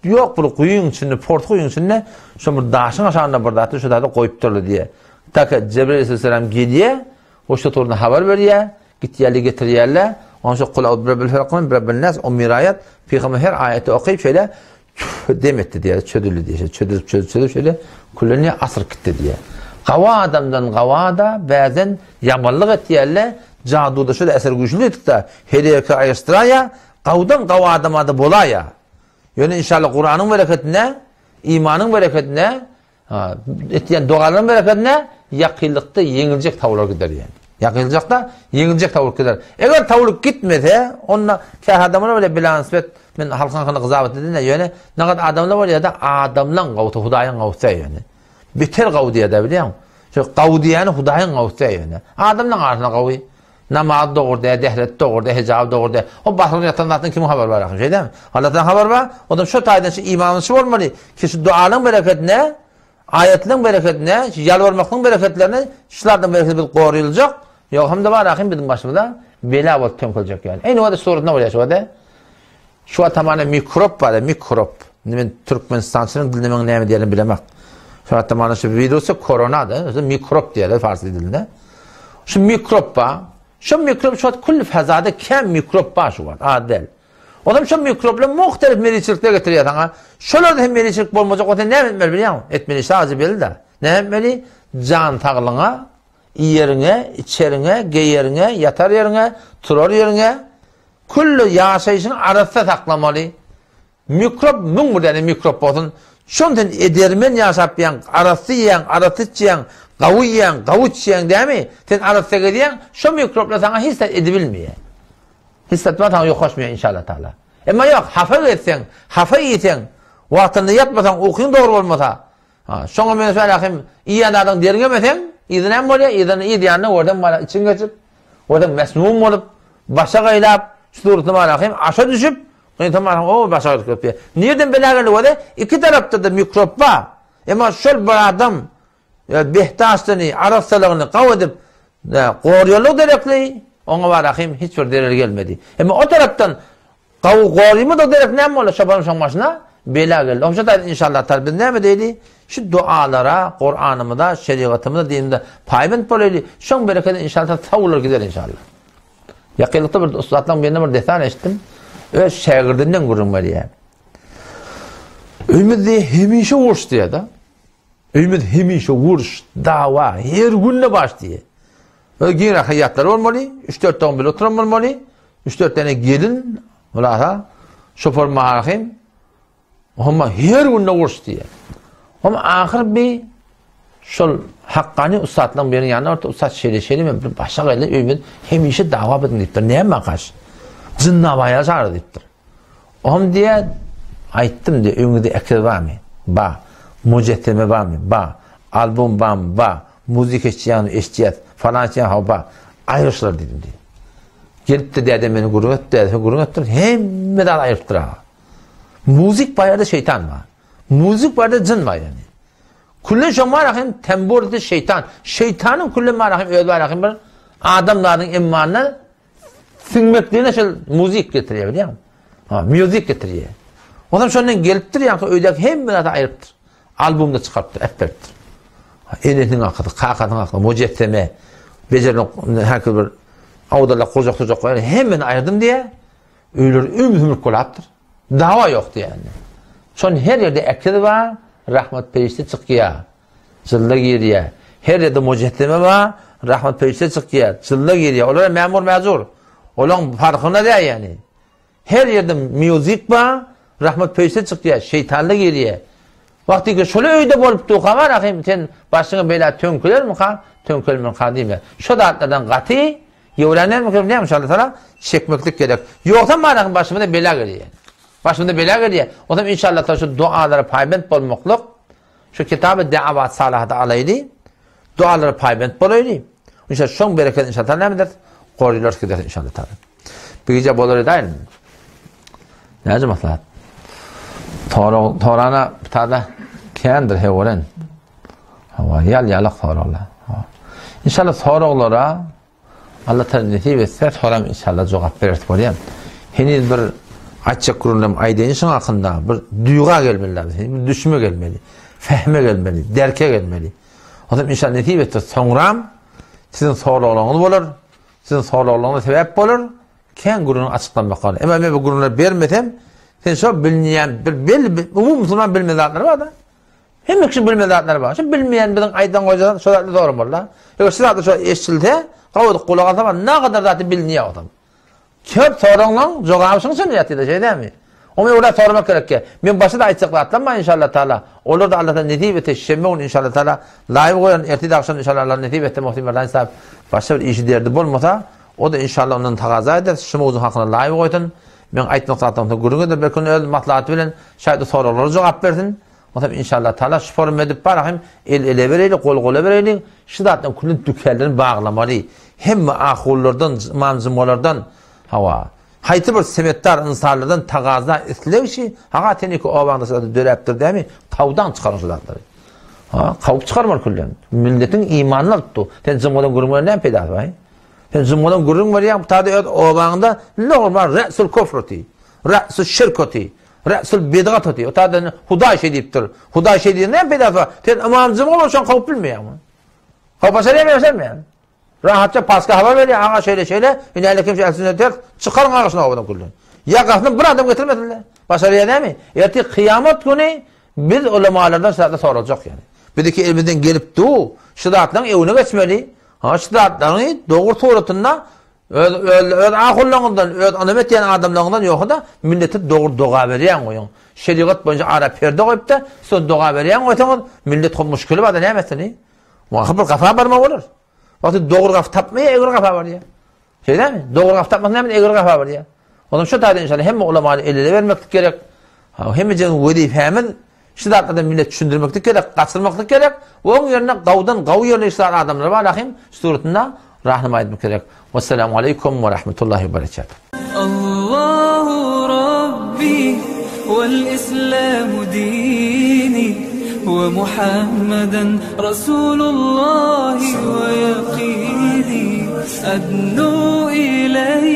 ýok bir guýyň içinde, port guýyň içinde şo bir daşyň aşagynda bir zatdy, şo zady goýupdyrlar diýýär. Taka Jebrail aleyhisselam gelýär, o şo turunda habar berýär. Gitýärler, getirýärler. Ondan soň Kul a'udhu birabbil felak bilen birabbil nas 11 aýat. Pygamber her aýaty okyp şeýle dem etdi diýýär, çözüldi diýýär. Çözülip, çözülip, çözülip şeýle küllenýär, asyryp gitdi diýýär. Gawa adamdan gawa-da bäzen ýamanlyk etýärler, jaduda şeýle eser güýçli diýdik-de, heleke aýyşdyraýar, gawdan gawa adama-da bolaýar. Ýöne inşallah Kuranyň bereketine, imanyň bereketine Etýän dogalaryň berekedine ýakynlykda ýeňiljek tawlar gider ýaly. Ýakynlykda ýeňiljek tawlyk gider. Eger tawlyk gitmese, onda käbir adamlar bolýar bilansbet, men halkyň hakyna gyzabat edende, ýöne nagat adamlar bolýar-da, adamlaň gawusy Hudaýyň gawusy ýöne. Beter gawy diýýär-de bilýäňmi? Şu gawy diýýäni Hudaýyň gawusy ýöne. Adamlaň arasynda gawy. Namaz dogry däl, dehret dogry däl, hijab dogry däl. O basylyp ýatan zatdan kimiň habary bar ahym, şeýdämi? Allahdan habar bar. Ondan şu taýdan şu imançy bolmaly ki şu dualaň berekedine. aýatlaryň bereketine, şu ýalbarmaklygyň bereketlerine, şulardan bereketi biz goryljak, ýok hem-de bar ahim biziň başymyza bela bolup töňkeljek ýaly. Eýni wada suratynda bolýar şu wada. Şu wagt tamana mikrop bar, mikrop. Indi men türkmenistançynyň dilinde men näme diýerini bilemok. Şu wagt tamana şu wirusy korona da, şu mikrop diýerler farsy dilinde. Şu mikrop bar. Şu mikrop şu wagt külli fezada kän mikrop bar şu wagt, az däl. Olam şu mikroplar muhtelif meriçilikler getirýär saňa. Şolarda hem meriçilik bolmajak bolsa näme etmeli bilýäňmi? Etmeli işi ajy belli-de. Näme etmeli? Jan saglygyňa, iýeriňe, içeriňe, geýeriňe, ýatar ýeriňe, turar ýeriňe, külli ýaşaýşyňy arassa saklamaly. Mikrop 1001 däne mikrop bolsun. Şony sen edermen ýaşap ýaň, arassa iýýäň, arassa içýäň, gawy iýýäň, gawy içýäň dämi? Sen arassa gezýäň, şo mikroplar saňa hiç zat edibilmeýär. Hiç zat bar saňa ýokaşmaýar inşallah taala. Emma ýok, hapa gezseň, hapa iýseň, wagtynda ýatmasaň, ukyň dogry bolmasa, ha, şoňa men şeýle hem iýen zadyň derňemeseň, yzy näme bolýar? Yzyny yz ýanyna görseň bala içiň geçip, görseň mesmum bolup, başa gaýlap, şu suratda bala hem aşa düşüp, ynsan bala o başa düşüp. Nirden bela geldi bolýar? Iki tarapda-da mikrop bar. Emma şol bir adam Behdaşdyny, arassalygyny gawy edip, gorýanlygy derekli, oňa barahym hiç bir zerer gelmedi. Emma o tarapdan gawy gorýmadyk derek näme boldy? Çopan şoň başyna bela geldi. Oňça da inşallah taala biz näme diýeli? Şu dualara, Kuranymyza, şerigatymyza, dinimize paýbent bolaýly. Şoň bereketi inşallah sag bolar gider inşallah. Ýakynlykda bir ussatlaryň birinden bir dessan eşitdim. Öz şägirdinden gürrüň berýär. Öýümizde hemişe uruş diýýär-de. Öýümiz hemişe uruş, dawa, her günde baş diýýär. Öý giňräk haýatlary bolmaly, üç-dört dogan bile oturan bolmaly, üç-dört däne gelin, hulasa, şoför mahym, Homma her günde uruş diýýär. Hom ahyr bir şol Hakkani ussatlaryň biriniň ýanyna bardy, ussat şeýle şeýle men bir başa geldi, öýümiz hemişe dawa biziň diýipdir. Näme kaş? Jynnabaýa çagyr diýipdir. Ohm diýýär, aýtdym diýýär, öýüňizde ekiz barmy? Ba. Mujesseme barmy? Ba. Albom barmy? Ba. Muzyka eşitýäňizmi? Eşitýäs. Falan eşitýäňizmi? Hawa, ba. Aýyr şulary diýdim diýýär. Gelipdir dädem meni gürrüň etdi, dädesi gürrüň etdir, hemme zady aýyrypdyr aga. Muzik bar ýerde şeýtan bar. Muzik bar ýerde jyn bar ýani. Küllen şoň bar hem tembur şeýtan. Şeýtanyň küllen bar hem öz bar hem bir adamlaryň emmanyna Siňmekligine şol muzik getirýär bilýäňmi? Ha, muzik getirýär. Ondan şondan gelipdir ýa-da öýdäki hemme zady aýrypdyr. Albomda çykarypdyr, äpberipdir. Enesiniň akydy, kakasynyň akydy, mujesseme, bejerilen herki bir awdalak gurjak turjak goýan hemmeni aýyrdym diýýär. Öýleri üm-sümrük bolapdyr. Dawa ýok diýýär. Şon her ýerde ekiz bar, rahmet perişde çykýar. Jylda girýär. Her ýerde mujesseme bar, rahmet perişde çykýar, jylda girýär. Olar memur mejur. Olaň parhyna däl ýani. Her ýerde music bar, rahmet perişde çykýar, şeýtanda girýär. Wagty ki şol öýde bolup durka bar ahim sen başyňa bela töňkelermika, töňkelmerka diýme. Şo zatlardan gaty ýöwrenlermika näme inşallah taala çekmeklik gerek. Ýogsam bar ahim başymyza bela gelýär. Başymyza bela gelýär. Onsoň inşallah taala şu dualara paýbent bolmaklyk Şu kitaby Da'avat Salahada alaýly, dualara paýbent bolaýly. Inşallah şoň bereketi inşallah taala näme eder? Gorylar gider inşallah taala. Bir gije bolar edaýyn. Näce maslahat? Tora torana tada kendir heworen. Hawa, ýal ýalak soraglar. Inşallah soraglara Allah Taala nesip etse soram inşallah jogap bereris bolýar. Heniz bir aýtjak gürrüňlerim aýdaýyn şuň hakynda bir duýga gelmeli lazym, bir düşünme gelmeli, fehme gelmeli, derke gelmeli. O zaman inşallah nesip etse soňram siziň soraglaryňyz bolar, siziň soraglaryňyza sebäp bolar, kän gürrüň açyklanmak galar. Emma men bu gürrüňleri bermesem, sen şo bilmeýän bir belli umumy musulman bilmeýän zatlar bar-da. Hemme kişi bilmeýän zatlary bar. Şu bilmeýän biziň aýdan goýjan şo zatlar dogry bollar. Eger şu zatlar şo eşidilse, gawydyk gulak alsa bar, nagadar zaty bilinýär o zaman. Köp soraňlaň jogaby şuň üçin ýatyr-da, şeý dälmi? Oňa öwrä soramak gerekýär. Men başda-da aýtjak zatlarym bar inşallah taala. Olar da Allahdan nesip etse şenbe gün inşallah taala laýw goýaryn, ertir agşam inşallah Allah nesip etse Muhsin Merdan sahip başga bir işi derdi bolmasa, o da inşallah ondan tagaza eder, şu mowzuň hakynda laýw goýsun. Men aýtmak zatlarym gürrüň eder, belki öz maslahaty bilen şaýat soraglara jogap bersin. Onsoň inşallah taala şu forum edip barahym el ele bereýli, gol gola bereýli, şu zatdan külün dükanlaryny baglamaly. Hemme ahullardan, imam jumgalardan, hawa, haýsy bir sebetdar ynsanlardan tagaza isleg şi, haga sen iki obaňda şu zat döräpdir dämi, tawdan çykaryň şu zatlary. Ha, kawup çykarmaly külden. Milletiň imanyny alyp dur. Sen jumgadan gürrüň beren näme peýdasy bar? Sen jumgadan gürrüň berýäň, bu taýda öz obaňda ne bar? Resul kufr oty. Resul şirk oty. Resul bidgat oty. O taýda Hudaý şeý diýipdir. Hudaý şeý diýen näme peýdasy bar? Sen ymam jumga bolsaň kawup bilmeýäň. Kawup başarýarmy, başarmaýarmy? Rahatça paska habar berýär, aga şeýle şeýle, ine kim şu ählüsünnet terk, çykaryň aga şuny obadan külden. Ýakasyny bir adam getirmesinler. Başarýar dämi? Ertir kyýamat güni biz ulamalardan şu zatlar soraljak ýaly. Bizdeki elimizden gelip du, şu zatlaryň öňüne geçmeli. Ha şu zatlaryny dogry suratynda öz öz öz ahullaryňyzdan, öz ynam etýän adamlaryňyzdan ýogsa-da millete dogry doga berýän goýuň. Şerigat boýunça ara perde goýup-da, soň doga berýän goýsaňyz, millet hop muşkili barda näme etsin? Wah, bir gafa barma bolar. Wagty dogry gaf tapmaýar, egri gafa barýar. Şeýdemi? Dogry gaf tapmasa näme egri gafa barýar. Ondan şu taýdan inşallah hemme ulamany el-ele bermeklik gerek. Ha, hemme jeň wezipemiz şu zatlardan millet düşündirmeklik gerek, gaçyrmaklyk gerek. Oň ýerine gawdan gawy ýerine şu adamlar bar ahim, şu suratynda rahnama etmek gerek. Wassalamu aleýkum we rahmetullahi we berekatuh. Allahu Rabbi vel İslamu dini ve Muhammeden Rasulullahi ve yakini Adnu ileyhi.